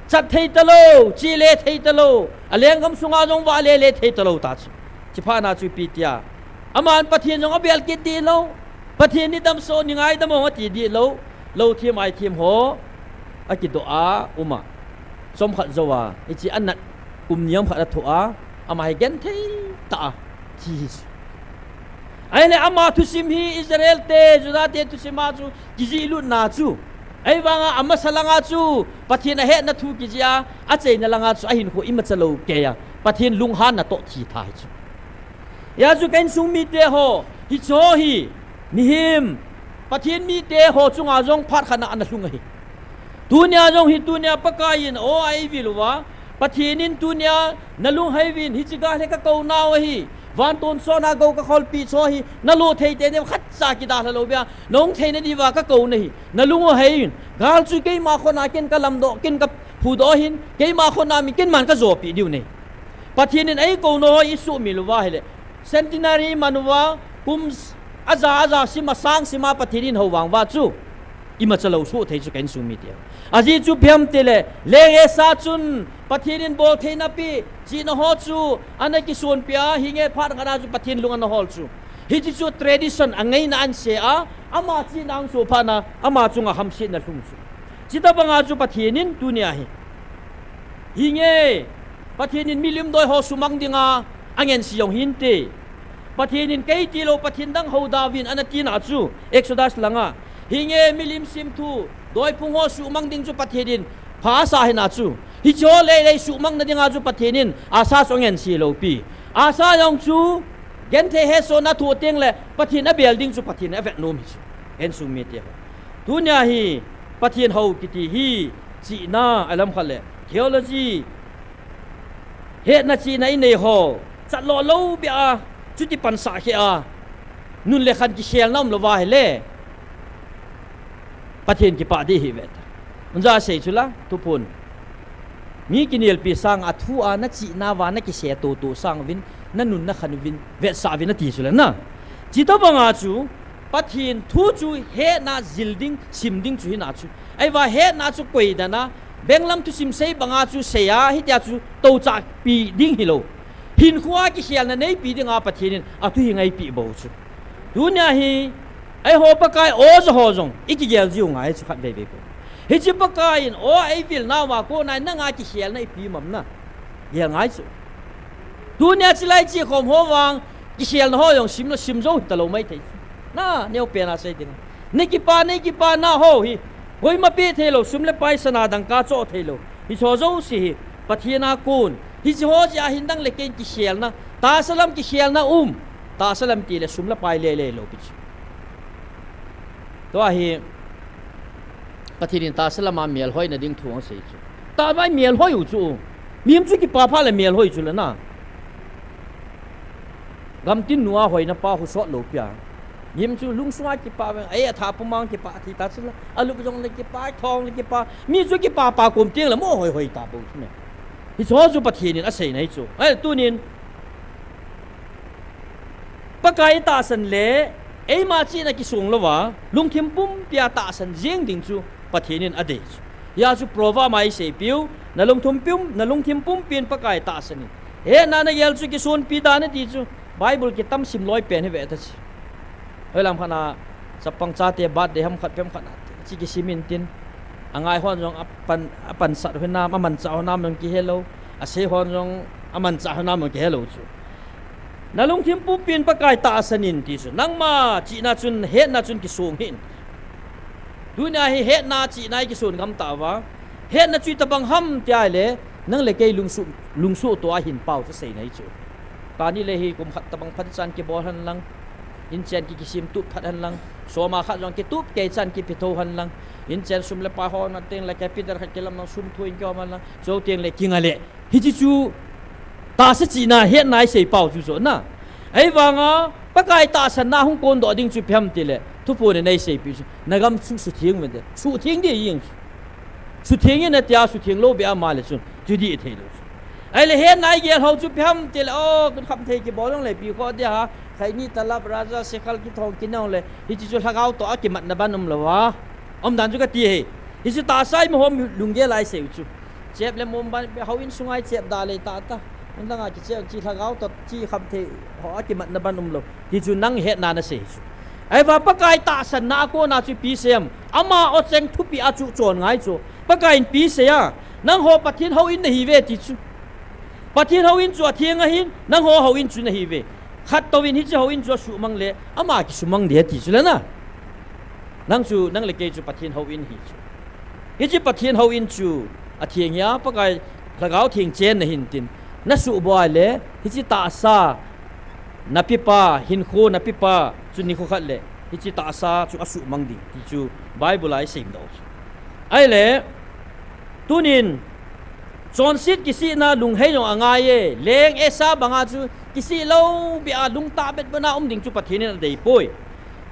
chat thei talou, chele thei talou, alenggam sunga jong vahle le thei talou ta chu. Chuphat na chu ipi tia, aman Pathen jong abel kit dih lou, Pathen ni damsot, ni ngaidam o ati dih lou, lou them ai them ho akidoh a um a. Chomkhat jouva hiche anat kum ni ham khat athoh a, ama hi genthei tah a thi hi chu. Ahile ama thusim hi Israel te, Judah te thusim a chu kijih lutna chu. Ahivanga amasa langa chu Pathen ahetna thu kijih a, achaina langa chu ahinkho imacha lou kei a, Pathen lunghanna toh thi tha hi chu. Hijeh a chu ka insung mite ho, hicheho hi mihem, Pathen mite ho chunga jong phat khat na ana lhung ahi. Tunia jong hi tunia Pakai in o a eivil uva, Pathen in tunia nalunghei uvin, hiche gal hi kakou nau ahi, van tonsot a gou kakholpi chu hi nalo thei tei diu, khatcha kidalha lou beh a nahung theina diuva kakou nahi, nalung u hei in, gal chu keima khut na ken kalamdoh, ken kaphudoh ahin, keima khut na min ken man kajopi diu nahi. Pathen in eikou nau ho isuhmil uva ahile, centenary iman uva, kum aja aja sim a sang sim a Pathen in hou vang uva chu imacha lou soh thei chu ka insung mite. Ajeh chu ipi ham tile, leng Asa chun Pathen in boltheina apeh, chihna ho chu ana kisonpi a, hinge phat khat na chu Pathen lung ana hol chu. Hiche chu tradition, angaina ahin se a, ama chihna ahung soh phat na, ama chunga hamsetna lhung chu. Chutobanga chu Pathen in tunia hi, hinge, Pathen in milim doi ho sumang dinga angense jong hinte. Pathen in kei tilou Pathen dang houda uvin ana tina chu, Exodus langa. Hinge milim semthu, doiphung ho sumang ding chu Pathen in pha asa ahina chu, hicheho leilei sumangna dinga chu Pathen in Asa chu angense lou pi. Asa jong chu genthei hetsohna athoh tengle Pathen abel ding chu Pathen in avet nom hi chu, ka insung mite ho. Tunia hi Pathen hou kiti hi chihna alam khat le theology, hetna chihna inei ho, chatloh lou beh a, chuti pansah kheh a, nun le khan kikhelna umlouva ahile, Pathen kipah ding ahi ve ta. Unja sei chula, thuphon. Mi kinelpi sang a thu a na chihna uva na kise toto sang uvin, na nun na khan uvin, vetsah uvin ati chu le na. Chutobang a chu, Pathen thu chu hetna jil ding, sim ding chu hina chu. Ahivang hetna chu koi dan a, benglam thusim sei banga chu sei a, hitia chu tochah pi ding hilou. Hinkho a kikhelna neipi dinga Pathen in athu hi ngaipi bou chu. Tunia hi, eiho Pakai o jo ho jong, i kigel jiu ngai chu khat vei vei ko. Hiche Pakai in o eivil nauva kona nanga kikhelna ipi mam na. Gel ngai chu. Tunia chilai chi khom ho vang, kikhelna ho jong sim lo sim jou hita lou mai thei. Na, neo pen a sei ding. Nei kipa, nei kipa na ho hi. Koima pe thei lou, sum le pai sana dangka cho thei lou. Hicho jouse hi, Pathen a kon. Hiche ho jeh a hin nang le kei in kikhelna. Tahsa lam kikhelna um. Tahsa lam ti le sum le pai le le lou pi chu. Tua hi, Pathen in tahsa lama melhoina ding thu asei chu. Tahsa melhoi u chu. Mihem chu kipa pha le melhoi chu le na. Gamtin nua hoina pa hu sot lou pia. Mihem chu lungsunga kipa veng, ei atha pumang kipa, athi ta chu la. Alup jong le kipa, thong le kipa. Mi chu kipa pa kom tieng le mo hoi hoi ta bou chu me. Hicho chu Pathen in asei nai chu. Ai, tunin. Pakai tahsan le, eima chihna kisong louva, lungthim pumpia tahsan jeng ding chu Pathen in adei chu. Hia chu Proverb a iseipiu, na lungthim pum, na lungthim pumpin Pakai tahsan in. Hetna nagel chu kisonpi dan ati chu, Bible kitam sim loi pen hi ve ta chu. Hoilam khat a, chapang chate birthday ham khat pem khat a, chi kisim in tin. Angai hon jong apan, apansat ho nam, amanchah ho nam jong kihelou. Asei hon jong amanchah ho nam jong kihelou chu. Na lungthim pumpin Pakai tahsan in ti chu. Nangma chihna chun, hetna chun kisong hih in. Tunia hi hetna chihna hi kisong gam tauva. Hetna chu itobang ham tia le, nang le kei lungsuh, lungsuh tua hin pau chu sei nai chu. Kani le hi kum khat tobang phat chan kibol hen lang. Inchen ki kisim tup phat hen lang. Soma khat jong kitup kei chan kipe tho hen lang. Inchen sum le pai hon ateng le capital khat kilam lang sum thu in kihom hen lang. Chuteng le kinga le. Hiche chu tahsa chihna hetna isei pau chu chu na. Ahivanga, Pakai tahsanna hung kondoh ding chu ipi ham ti le, thuphon in eiseipi chu, na gam chu sutheng uvin te. Sutheng ding jeng chu. Sutheng in atia, sutheng lou beh a ama le chun, chu dih thei lou chu. Ahile hetna igel ho chu ipi ham ti le, o, kun kham thei kibol jong le, pi kho dia ha, khaini talap, raja, sekhal kithong kinong le, hiche chu lhagao toh a kimatna ban umlou a. Umdan chu kati hi. Hichu tahsa ima hom lunggel a isei u chu. Chep le mom ban, houin sunga ichep da le ta ta. Hung dang a kichep chi lhagao toh chi kham thei ho a kimatna ban umlou. Hichu nang hetna nasei chu. Ahivang Pakai tahsanna a kona chu ipi sei em. Ama o cheng thupi a chu chon ngai chu. Pakai in ipi sei a. Nangho Pathen houin nahi uve ti chu. Pathen houin chu atheng ahin, nangho houin chu nahi uve. Khat touvin hiche houin chu asuhmang le, ama kisumang ding ati chu le na. Nang chu, nang le kei chu Pathen houin hi chu. Hiche Pathen houin chu atheng hia, Pakai Lhagao Theng chenna hin tin. Nasuhboi le, hiche tahsa, napepa, hinkho napepa, chu nikho khat le, hiche tahsa chu asuhmang ding, ti chu Bible a isei doh chu. Ahile, tunin, chonset kisihna lunghei jong angai e, leng Esau banga chu kisih lou beh a lungtah betbetna um ding chu Pathen in adei poi.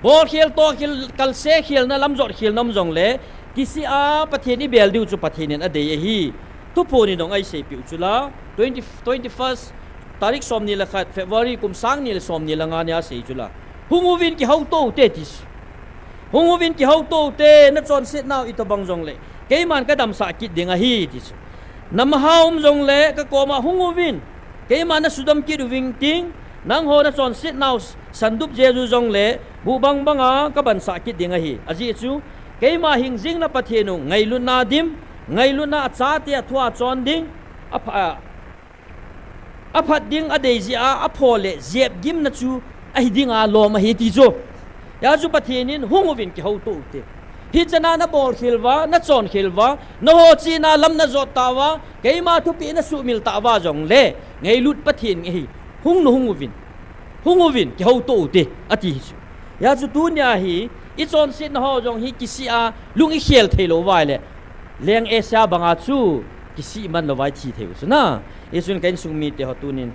Bolkhel, tohkhel, kalse khelna, lamjot khelna um jongle, kisih a Pathen ibel diu chu Pathen in adei ahi. Thuphon in jong eiseipiu chu la, twenty, twenty-first tarik somni le khat, February kum sang ni le somni le nga nia asei chu la. Hung uvin kihouto ute ti chu. Hung uvin kihouto ute, nachonsetnau itobang jongle. Keiman kadamsah kit ding ahi, ti chu. Namaha um jongle, kakoma hung uvin. Keiman nasudam kit uving ting, nangho nachonsetnau sandup jeju jongle, buh bangbanga kabansah kit ding ahi. Ajeh chu, keima hingjing na Pathen u, ngailutna dim, ngailutna achate athua chon ding, apha, aphat ding adei jeh a, apho le jep gimna chu ahi dinga lom ahi ti chu. Hia chu Pathen in hung uvin kihouto ute. Hichana nabolkhel uva, nachonkhel uva, naho chihna lam najot tauva, keima thupeh nasuhmil tauva jongle, ngailut Pathen ahi, hung nu hung uvin. Hung uvin, kihouto ute, ati hi chu. Hia chu tunia hi, ichonsetna ho jong hi kisih a, lung ikhel thei lou uva ahile, leng Esau banga chu, kisih man lou uva ithi thei u chu na. Hichun ka insung mite ho tunin,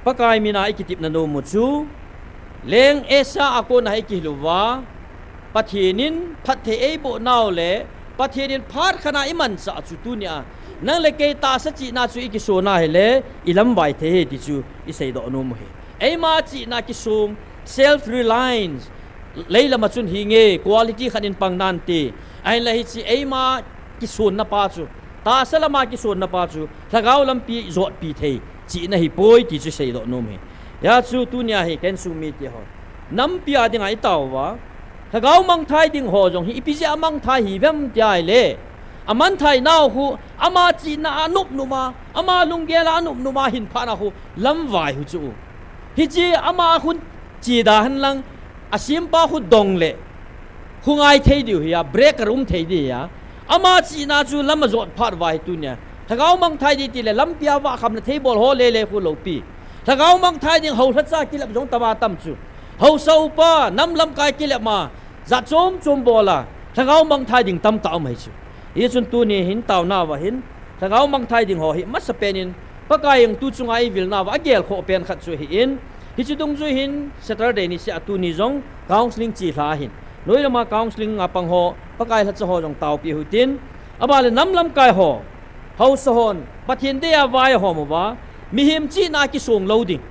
Pakai mina ikitepna nom u chu, leng Esau a kona hi ikihil uva, Pathen in phatthei eiboh nau le, Pathen in phat khat a imanchah chu tunia nang le kei tahsa chihna chu ikisona hile ilamvai thei hi ti chu iseidoh nom u hi. Eima chihna kisong, self reliance, leilama chun hinge quality khat in pang nante. Ahinla hiche eima kisonna pa chu, tahsa lama kisonna pa chu lhagao lampi jotpi thei chihna hipoi ti chu seidoh nom hi. Hijeh chun tunia hi ken sung mite ho, nampi a dinga itao uva, lhagao mangthai ding ho jong hi ipi jeh a mangthai hiuvem tia ahile, amangthai nau khu ama chihna a nopnop a, ama lunggel a nopnop a hin phatna khu lamvai khu chu. Hiche ama khun chida henlang, asempa khu dong le khu ngai thei diu hi a, break a um thei di hi a. Ama chihna chu lam ajot phat uva hi tunia lhagao mangthai di tile lampi a vah khamna thei bol ho lele khu loupi. Lhagao mangthai ding ho lhacha kilep jong tama tam chu. Haosa upa, nam lamkai kilep ma, jat chom chom bol a, lhagao mangthai ding tamtah um ahi chu. Hichun tuni hin taona uva hin lhagao mangthai ding ho hi masapen in Pakai in tu chunga eivilna uva agelkhoh pen khat chu ahin, hiche dungjui hin Saturday niseh a tuni jong counselling chelha ahin, noi lama counselling a pang ho, Pakai lhacha ho jong taopi uhitin, abanle nam lamkai ho, haosa hon Pathen dei a vai ahom uva, mihem chihna kisong lou ding,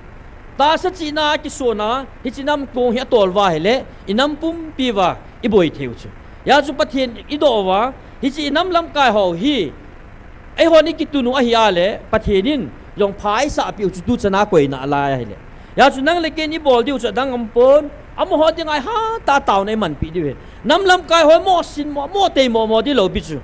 tahsa chihna kisona hiche nam kong hi atol uva ahile inam pumpi uva iboi thei u chu. Hijeh chun Pathen idoh uva, hiche inam lamkai ho hi eihon ikitun u ahi a le Pathen in jong pha eisahpeh u chu tuchan a koina alai ahile. Hijeh chun nang le kei in ibol diu chu adang aumpon, amaho dinga ihatah a taona imanpeh diu ahi. Nam lamkai ho mosin mo, mo tei mo mo di loupi chu.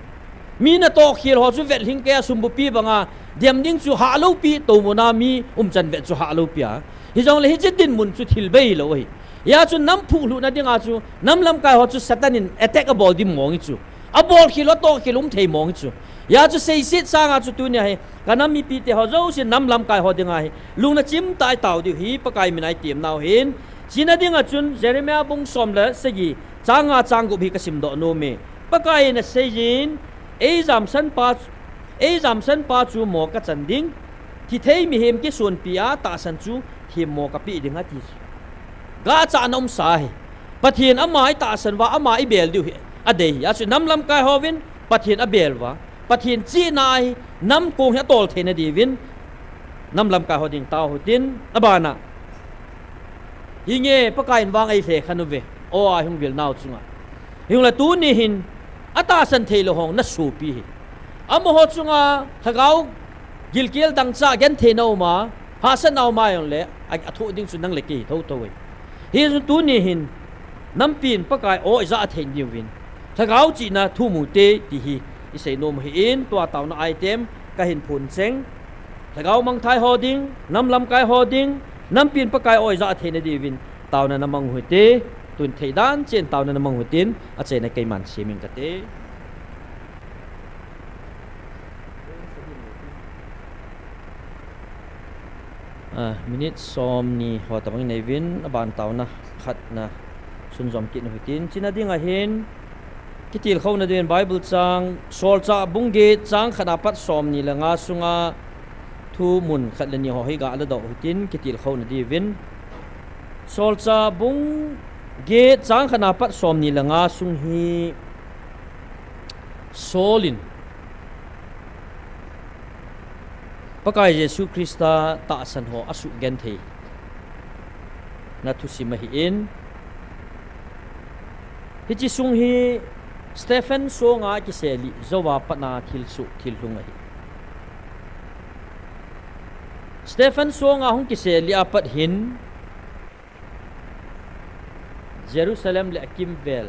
Mi natoh khel ho chu vetlhing kei a sumbupi banga dem ding chu hahloupi, toumuna mi umchan vet chu hahloupi a. Hijongle hiche dinmun chu thil bei lou ahi. Hijeh chun nam phuhlhuhna dinga chu nam lamkai ho chu Satan in attack abol dim mong hi chu. Abol khel u, atoh khel u um thei mong hi chu. Hijeh chun seiset sanga chu tunia hi kanam mipite ho jousen nam lamkai ho dinga hi lungna chimtah a itao diu hi Pakai mina itemnau hin. China dinga chun Jeremiah bung som le sagi, chang nga chang gup hi kasimdoh nom e. Pakai in aseijin, eijamsanpa, eijamsanpa chu mo kachan ding, thithei mihem kisonpi a tahsan chu themmo kapeh ding ati chu. Gachahna umsa ahi. Pathen ama itahsan uva, ama ibel diu hi adei hi. Hijeh chun nam lamkai hovin Pathen abel uva, Pathen chihna ahi, nam kong hi atol theina diuvin nam lamkai ho ding tao uhitin, abana hinge Pakai in vang eilhekhen uve, aw a hung vilnau chunga. Hijongle tuni hin atahsan theilou hon nasopi hi. Amaho chunga lhagao gilkel dangchah gentheina uma, hahsatna uma jongle a, athoh ding chu nang le kei hi thouthou ahi. Hichun tuni hin nampin Pakai aw ija thei diuvin lhagao chihna thu mu te ti hi isei nom u ahin, tua taona item kahin phon cheng. Lhagao mangthai ho ding, nam lamkai ho ding, nampin Pakai aw ija theina diuvin taona namang u hite. Tun theidan chen taona namang u hitin, achaina keiman sem ing kate. Ah, minute somni ho tabang inei uvin, aban taona khatna sunjom kit u hitin, china dinga hin kitilkhouna dingin Bible chang, Solchah bung get chang khatna pat somni le nga sunga thu mun khat le ni ho hi galadoh u hitin, kitilkhouna diuvin. Solchah bung get chang khatna pat somni le nga sung hi Saul in Pakai Jesu Christa tahsan ho asuhgentheina thusim ahin, hiche sung hi Stephen songa kiselih jouva patna thilsoh thilhlung ahi. Stephen songa hung kiselih a pat hin Jerusalem le akimvel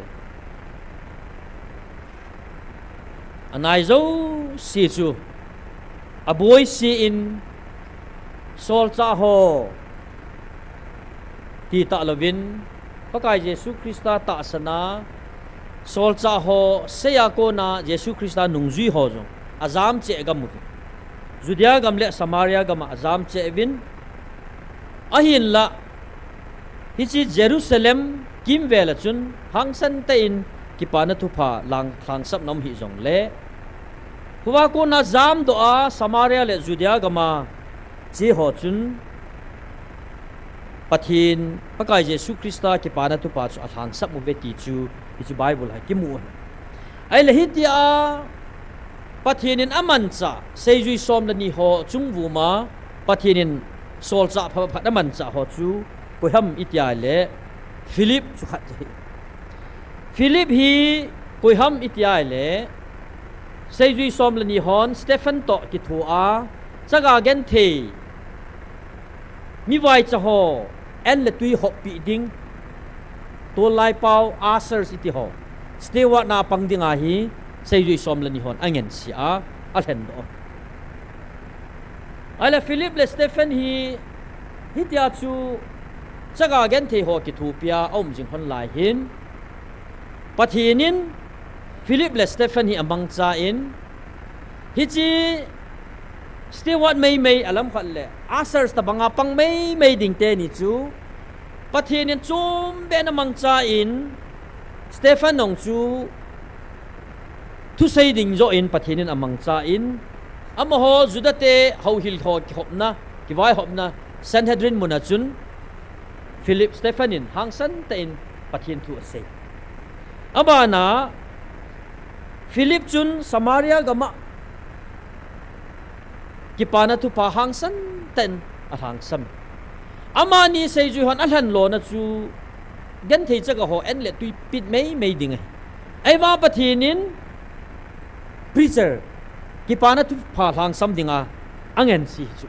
anai jouse chu aboise in, solchah ho ti talouvin, Pakai Jesu Christa tahsan a solchah ho seiya kona Jesu Christa nungjui ho jong ajam cheh gam uve. Judea gam le Samaria gam a ajam cheh uvin, ahinla hiche Jerusalem kimvel a chun hangsan tah in kipana thupha lang, lhangsapna um hih jongle, khuva kona jamdoh a Samaria le Judea gam a che ho chun Pathen, Pakai Jesu Christa kipana thupha chu alhangsap uve ti chu hiche Bible a kimu ahi. Ahile hitia Pathen in amanchah seijui som le ni ho chungvuma Pathen in solchah pha phat amanchah ho chu koiham itia le Philip chu khat ahi. Philip hi koiham itia le seijui som le ni hon Stephen toh kithoa chaga genthei mivaicha ho an le tui hoppi ding, tolai pau ushers iti ho, steward na pang dinga hi seijui som le ni hon angensia alhendoh. Ahile Philip le Stephen hi hitia chu chaga genthei ho kithopia aum jing hon lai hin Pathen in Philip le Stephen hi amangchan hiche steward meimei alam khat le ushers tabanga pang meimei ding teni chu Pathen in chombe in amangchan Stephen jong chu thusei ding joh in Pathen in amangchan amaho Juda te houhil ho kihopna, kivaihopna Sanhedrin muna chun Philip Stephen in hangsan tah in Pathen thu asei. Abana Philip chun Samaria gama kipana thupha hangsan tah in alhangsam. Amani seijui hon alhen lona chu genthei chaga ho an le tui pit meimei ding ahi. Ahivang Pathen in preacher kipana thupha lhangsam dinga angensi chu.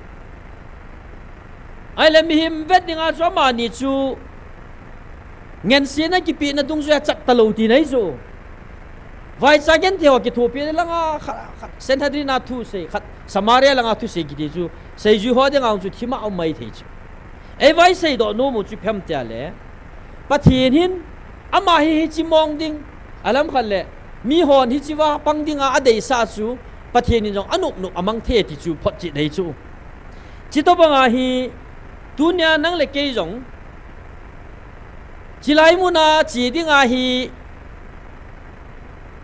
Ahile mihem vet dinga chu amani chu ngensena kipehna dungjuia chat talou tina ahi chu. Vaicha genthei ho kithopi langa khat, khat Sanhedrin a thusei, khat Samaria langa thusei kiti chu seijui ho dinga chu thima um maithei chu. Ei vaisei doh nomu chu ipi ham tia le Pathen hin ama hi hiche mong ding alam khat le mihon hichea pang dinga adeisah chu Pathen in jong anop nop amang thei ti chu photchet dei chu. Chutobanga hi tunia nang le kei jong chulai muna che dinga hi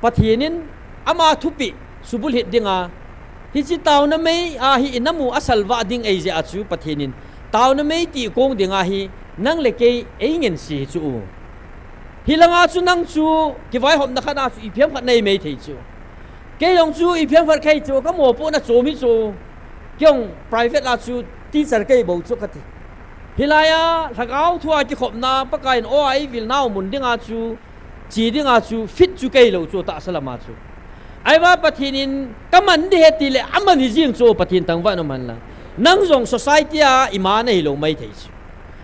Pathen in ama thupeh subulhit dinga hiche taona mei a hi inamu asalvah ding eijeh a chu Pathen in taona mei tihkong dinga hi nang le kei eingensi chu. Hilanga chu nang chu kivaihopna khat a chu ipi ham khat nei maithei chu. Kei jong chu ipi ham khat kahi chu kamopohna chom hi chu. Kei jong private a chu teacher kahi bou chu kati. Hilaiya lhagao thua kikhopna Pakaiyin aw a eivilnau mun dinga chu che dinga chu fit chu kahilou chu tahsa lama chu. Ahivang Pathen in kaman ding ahi tile aman hijeng chu Pathen thangvah in umhen lang. Nang jong society a ima nahilou maithei chu.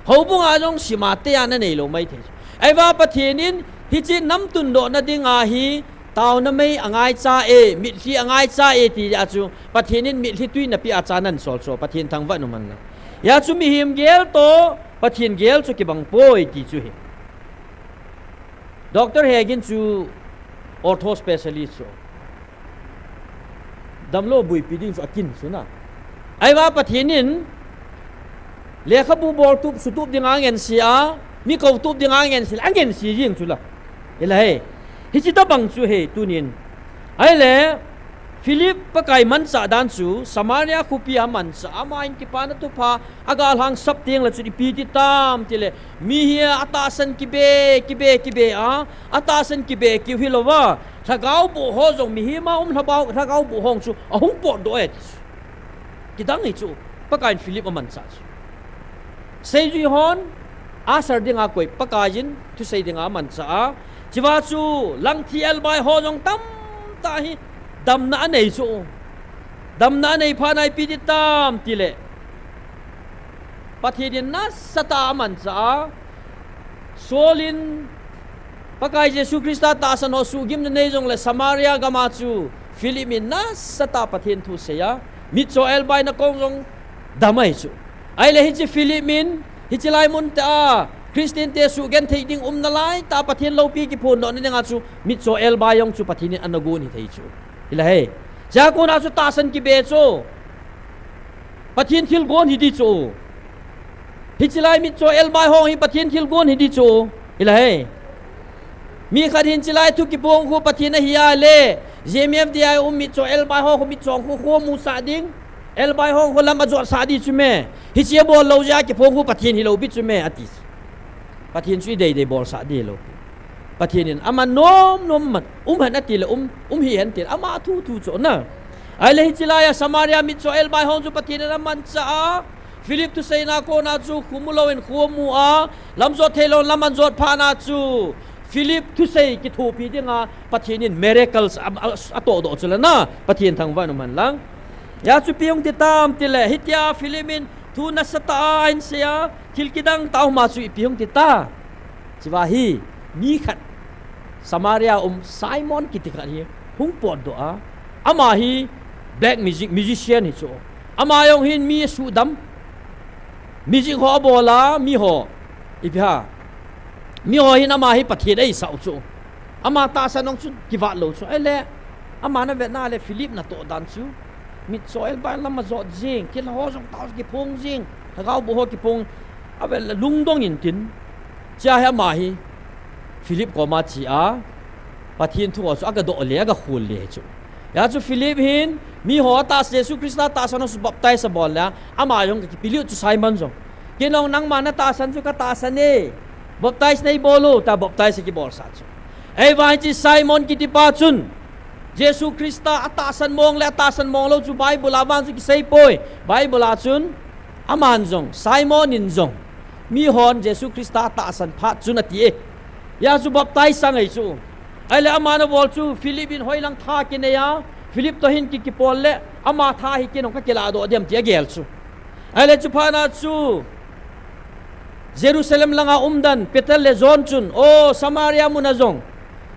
Houbunga jong sima teya naneilou maithei chu. Ahivang Pathen in hiche namtundohna dinga hi taona mei angaicha e, mitlhi angaicha e tia chu Pathen in mitlhi tui napeh a cha nansol chu Pathen thangvah in umhen lang. Hia chu mihem gel toh Pathen gel chu kibang poi ti chu ahi. Doctor Hagin chu ortho specialist chu. Damlou buipi ding chu akin chu na. Ahivang Pathen in lekhabu boltup sutup dinga angensi a, mi koutup dinga angensi le angensi jeng chu la. Hilai. Hiche tobang chu ahi tunin. Ahile Philip Pakai manchah dan chu Samaria khopia amanchah, aman kipana thupha agalhangsap tengle chun ipi ti tam tile mi hi atahsan kibe kibe kibe a, atahsan kibe kiu hilouva lhagao boh ho jong mihema um lhagao, lhagao boh ho chu ahung potdoh e ti chu. Kidang ahi chu, Pakaiyin Philip amanchah chu. Seijui hon usher dinga koi, Pakaiyin thusei dinga amanchah a. Chua chu langthi elbai ho jong tamtah hi damna anei chu. Damna anei phat a ipi ti tam tile Pathen in nasatah a amanchah a. Saul in Pakai Jesu Christa tahsan ho suhgimna nei jongle Samaria gama chu Philip in nasatah Pathen thu asei a, mitcho elbaina kong jong dam ahi chu. Ahile hiche Philip in hiche lai mun tia Christian te suhgenthei ding umna laitah Pathen loupi kiphondohna dinga chu mitcho elbai jong chu Pathen in ana gon hithei chu. Hilai. Chua kona chu tahsan kibe chu Pathen thilgon hiding chu. Hiche lai mitcho elbai ho hi Pathen thilgon hiding chu. Hilai. Mi khat hin hiche lai thu kiphong khu Pathen ahi a le, J M F D I a um mitcho elbai ho khu mitcho khu khu musah ding, elbai ho khu lam ajotsah ding chu me. Hiche abol lou jeh a kiphong khu Pathen hilou pi chu me ati. Pathen chu ideidei bolsah ding lou pi. Pathen in aman nom nom man, um hen ati le um, um hih hen ti le ama thu thu chu na. Ahile hiche laiya Samaria mitcho elbai ho chu Pathen in amanchah a, Philip thuseina kona chu khu mu louvin khu amu a, lam jot thei louvin lam ajot phat na chu Philip thusei kithopi dinga Pathen in miracles a, a, atoh doh chu le na, Pathen thangvah in um hen lang. Hijeh chun ipi hung ti tam ti le, hitia Philip in thu nasatah a ahin sei a, thil kidang tah a um a chu ipi hung ti ta. Hiche va hi, mi khat, Samaria um Simon kiti khat hi, hung potdoh a. Ama hi black music, musician hi chu. Ama jong hin mi asuhdam. Music ho abol a, mi ho. Ipi ham. Mi ho hin ama hi Pathen eisah u chu. Ama tahsan jong chu kivat lou chu. Ahile, ama na vetna le Philip natoh dan chu. Mitcho elbai lam ajot jing, thilha ho jong tah kiphong jing, lhagao boh ho kiphong, avel lungdong in tin. Hichea hi ama hi, Philip koma che a, Pathen thu ho chu aga doh le, aga khol le chu. Hijeh chun Philip hin, mi ho atahsan, Jesu Christa tahsan ho chu baptize abol le, ama jong kipe lih chu Simon jong. Kei jong nangma natahsan chu katahsan e. Baptize neibol o, tia baptize akibolsah chu. Ahivang hiche Simon kitipa chun, Jesu Christa atahsan mong le atahsan mong lou chu Bible a vang chu kisei poi. Bible a chun, aman jong, Simon in jong, mi hon Jesu Christa atahsan phat chun ati e. Hijeh chun baptize angai chu. Ahile ama nabol chu, Philip in hoilang tha kinei a, Philip toh hin ki, kipol le, ama tha hi kei jong kakilah doh dem ti agel chu. Ahile chuphat na chu, Jerusalem langa umdan, Peter le John chun, o Samaria muna jong,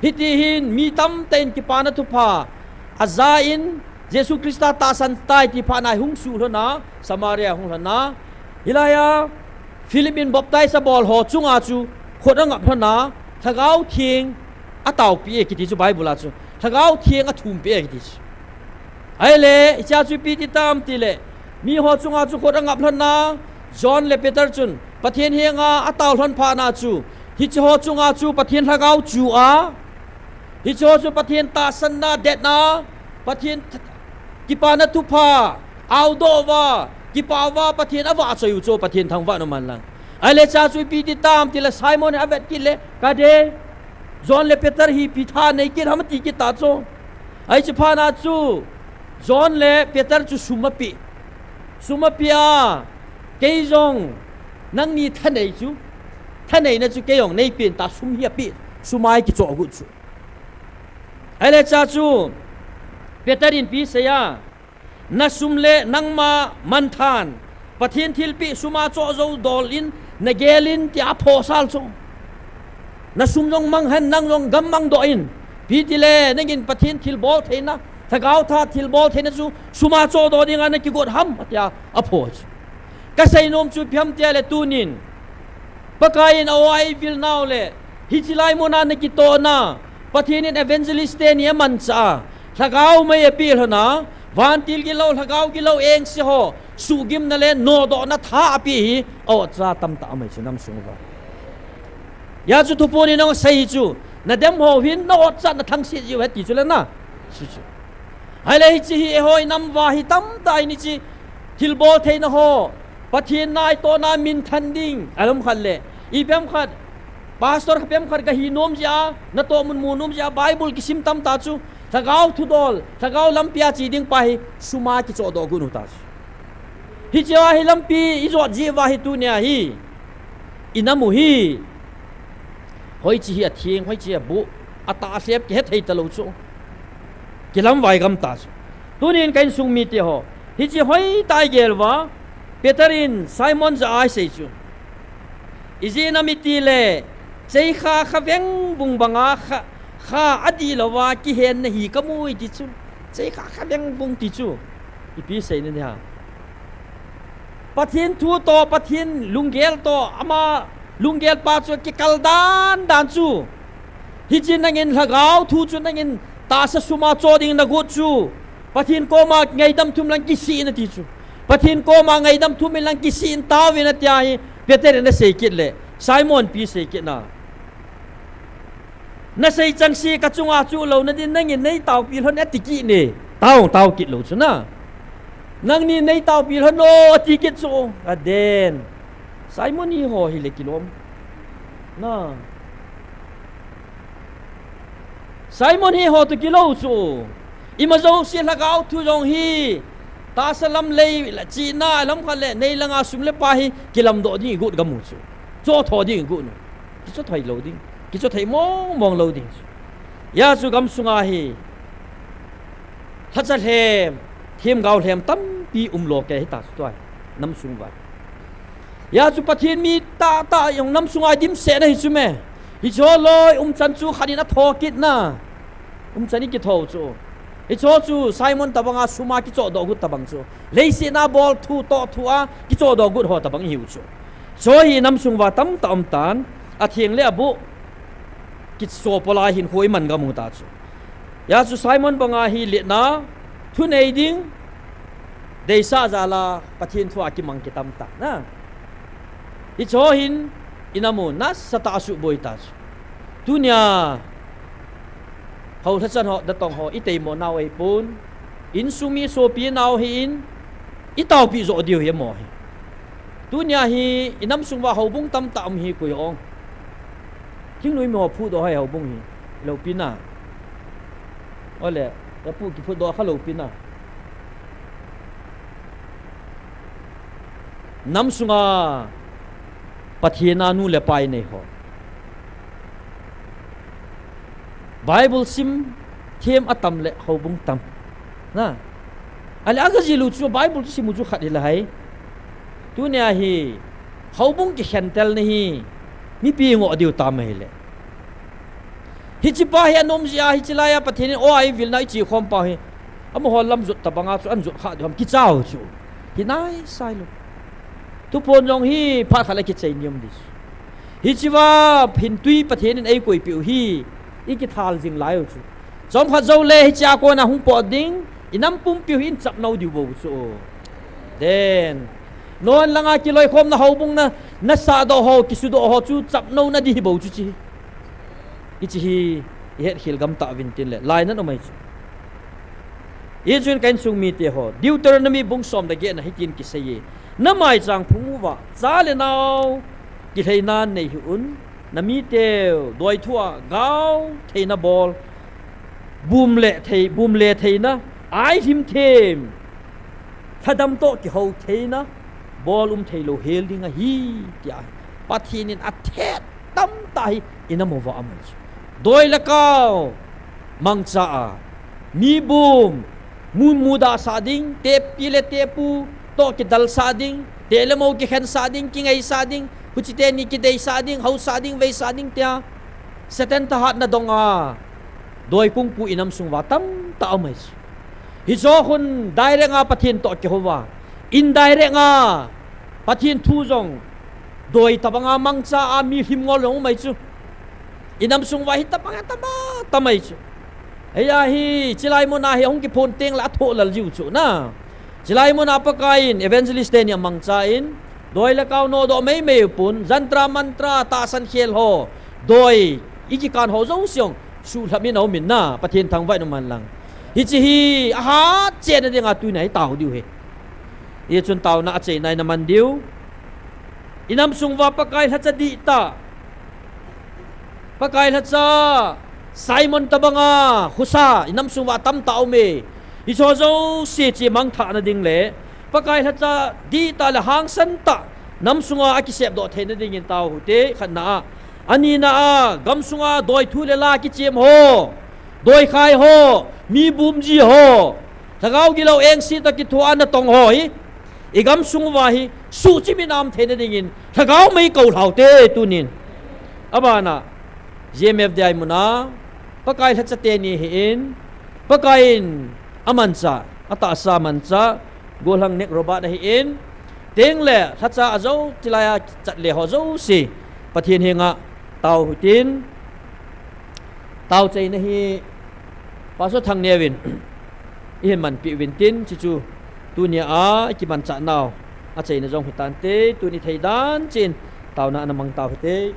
hiti hin mi tamtah in kipana thupha aja in, Jesu Christa tahsan tai ti phat na hung suh lhon a, Samaria hung lhon a. Hilaiya, Philip in baptize abol ho chunga chu khut angap lhon a, Lhagao Theng ataopi e kiti chu Bible a chu. Lhagao Theng athumpi e kiti chu. Ahile, hichea chu ipi ti tam ti le, mi ho chunga chu khut angap lhon a, John le Peter chun, Pathen henga atao lhon phat na chu, hiche ho chunga chu Pathen Lhagao chu a, hiche ho chu Pathen tahsanna det na, Pathen th-, kipana thupha, aodoh uva, kipah uva, Pathen avahchoi u chu, Pathen thangvah in um hen lang. Ahile hichea chu ipi ti tam ti le Simon in avet kit le, kade, John le Peter hi ipi tha nei kit ham ati kit ta chu. Ahi chuphat na chu, John le Peter chu sum ape. Sum ape a, kei jong, nangni thanei chu, thaneina chu kei jong neipen ta sum hi ape, sum a kichoh got chu. Ahile hichea chu, Peter in ipi asei a, nasum le nangma manthan, Pathen thilpeh sum a choh jou dol in, nagel in tia aphosal chu. Nasum jong mang hen, nang jong gam mang doh in. Ipi ti le, nangin Pathen thilbol theina, Lhagao Theng thilbol theina chu, sum a choh doh dinga nakigot ham, tia apho chu. Kasei nom chu ipi ham ti le tunin, Pakai in a-o a eivil nau le, hiche lai muna nakitohna, Pathen in evangelist teni amanchah a, Lhagao mei apeh lhon a, vantil gilou, Lhagao gilou engse ho, suhgimna le nodohna tha apeh hi, a-otcha tamtah um ahi chu nam sung uva. Hijeh chun thuphon in asei hi chu, nadem ho hin na-otcha na thangse jiu ahi ti chu le na. Chu chu. Ahile hiche hi eiho inam uva hi tamtah in hiche thilbol theina ho, Pathen naitohna minthan ding, alom khat le, ipi ham khat, pastor khat ipi ham khat gahi nom jeh a, natoh mun mu nom jeh a, Bible kisim tamtah chu, Lhagao thudol, Lhagao lampi a che ding pa hi, sum a kichoh doh got u ta chu. Hichea hi lampi ijot jeh uva hi tunia hi, inam u hi, hoiche hi atheng, hoiche aboh, atah alhep kihethei talou chu. Kilamvai gam ta chu. Tunin ka insung mite ho, hiche hoitah a igel uva, Peter in Simon jah a asei chu. Ijeh inem itile, cheikha kha vengvung banga kha, kha adih louva kihenna hi kamu e ti chu. Cheikha kha vengvung ti chu. Ipi seina ding ham. Pathen thu toh, Pathen lunggel toh, ama lunggel pa chu kikal dan dan chu. Hiche nangin Lhagao thu chu nangin tahsa sum a choh ding nagot chu, Pathen koma ngaidam thum lang kisih in ati chu. Pathen koma ngaidam thum in lang kisih in taovin atia hi, Peter in asei kit le, Simon ipi sei kit na. Nasei chengse kachunga chuh louna din nangin neitaopi lhon e ati kit ne. Tao, tao kit lou chu na. Nangni neitaopi lhon o ati kit chu. Aden. Simon hi ho hile kilom. Na. Simon hi ho toh kilou chu. Ima jouse lhagao thu jong hi. Tahsa lam lei le chihna lam khat le nei langa sum le pai hi kilamdoh ding igot gam u chu. Choh tho ding igot u. Kichoh thei lou ding. Kichoh thei mong mong lou ding chu. Hijeh chun gam sunga hi lhacha lhem, themgao lhem tampi um lou kei hita chu tua hi. Nam sung uva. Hijeh chun Pathen mi tahtah jong nam sunga dimset na hi chu me. Hiche loi umchan chu khat in atho kit na. Umchan ikitho u chu. Hiche chu Simon tobanga suma kichohdoh got tobang chu. Leiset a bol thu toh thu a kichohdoh got ho tobang ihiu chu. Hiche hi nam sung uva tamtah um tan. Atheng le abuh. Kichoh pol a hin khu iman gam u ta chu. Hijeh chun Simon banga hi letna, thunei ding, deisah jal a Pathen thu a kimang kitam ta. Na. Hiche hin, inam u, nasatah a suboi ta chu. Tunia, hou lhachan ho, datong ho, iteimo nau ahipon. Insung mi sopi nau hi in, itaopi joh diu hi mo hi. Tunia hi, inam sung uva houbung tamtah um hi koi ong. Thingnoi mi ho phutdoh hai houbung hi. Lopi na. Ole, apu kiphutdoh kha lopi na. Nam sunga Pathen a nu le pai nei ho. Bible sim them atam le houbung tam. Na. Ale aga jilu chu Bible chu simu chu khat hi la hai. Tunia hi houbung kikhentel na hi mipi ngoh diu tam ahile. Hiche pa hi anom jeh a, hiche lai a Pathen in o ai vil na ichi khom pa hi. Amaho lam jot tobanga chu an jot kha diu ham kichao chu. Hi nai sai lou. Thuphon jong hi phat khat le kichai niam di chu. Hiche va hin tui Pathen in eikoipeh u hi. Ikithal jing lai u chu. Chomkhat jou le hiche a kona hung pot ding. Inam pumpi u hi in chapnou diu bou chu. Den. Non langa kiloikhomna houbung na, nasahdoh ho, kisudoh ho chu chapnou na di hi bou chu chi. Hiche hi, ihet khel gam tah uvin tin le, lai nan um ahi chu. Hijeh chun ka insung mite ho, Deuteronomy bung som le get na hitin kisei e. Na maichang phung uva, cha le nao, kilheinan nei hih un, na miteu, doi thu a, gao, theina bol, bum le thei, bum le theina, ai hlim them, lhadam toh kihou theina, bol um thei lou hel ding ahi, tia. Pathen in athet tamtah hi, inam uva aman chu. Doi le kao, mangcha a, mi bum, mun mudah sah ding, tepi le tepu, toh kidal sah ding, teh le mo kikhen sah ding, kingai sah ding, huchi teni kidei sah ding, hou sah ding, vei sah ding, tia. Satan thahatna dong a, doi kungpu inam sung uva tamtah um ahi chu. Hiche khun direct a Pathen toh kihou va. Indirect a Pathen thu jong doi tobang a mangcha a mi hlim ngol jong um ahi chu. Inam sung uva hi tobang a tama, tam ahi chu. Hia hi, chilai mun a hi hung kiphon teng le athoh lal jiu chu na. Chilai mun a Pakai in, evangelist teni amangcha in, doi le kao nodoh meimei u pon, jantra mantra, tahsan khel ho, doi, ikikan ho jouse jong, suhlhap in aum in na, Pathen thangvah in um hen lang. Hiche hi, ahat cheh na dinga tunia hi tao diu hi. Hichun taona achaina in aman diu. Inam sung uva Pakai lhacha dihtah. Pakai lhacha Simon tobang a, khosa, inam sung uva tamtah um e. Hiche jouse chu mangthah na ding le, Pakai lhacha dihtah le hangsan tah, nam sunga akisepdoh theina dingin tao hite, khatna a. Anina a, gam sunga doi thu le la kichem ho, doi khai ho, mi bum ji ho, lhagao gilou engse toh kithoa natong ho hi, igam sung uva hi, suhchim in aum theina dingin, lhagao mei kou lhau te tunin. Abana, G M F D I mun a, Pakai lhacha teni hi in, Pakai in amancha, atahsa mancha, Golhang Nek Robert ahi in, teng le lhacha ajou, chilai a chat le ho jouse, Pathen henga tao hitin, tao chaina hi, Pastor Thangneo in, ihin manpeh uvin tin, chuchu, tunia a, ikimanchah nau, achaina jong hitante, tuni thei dan chin, taona ana mang tao hite,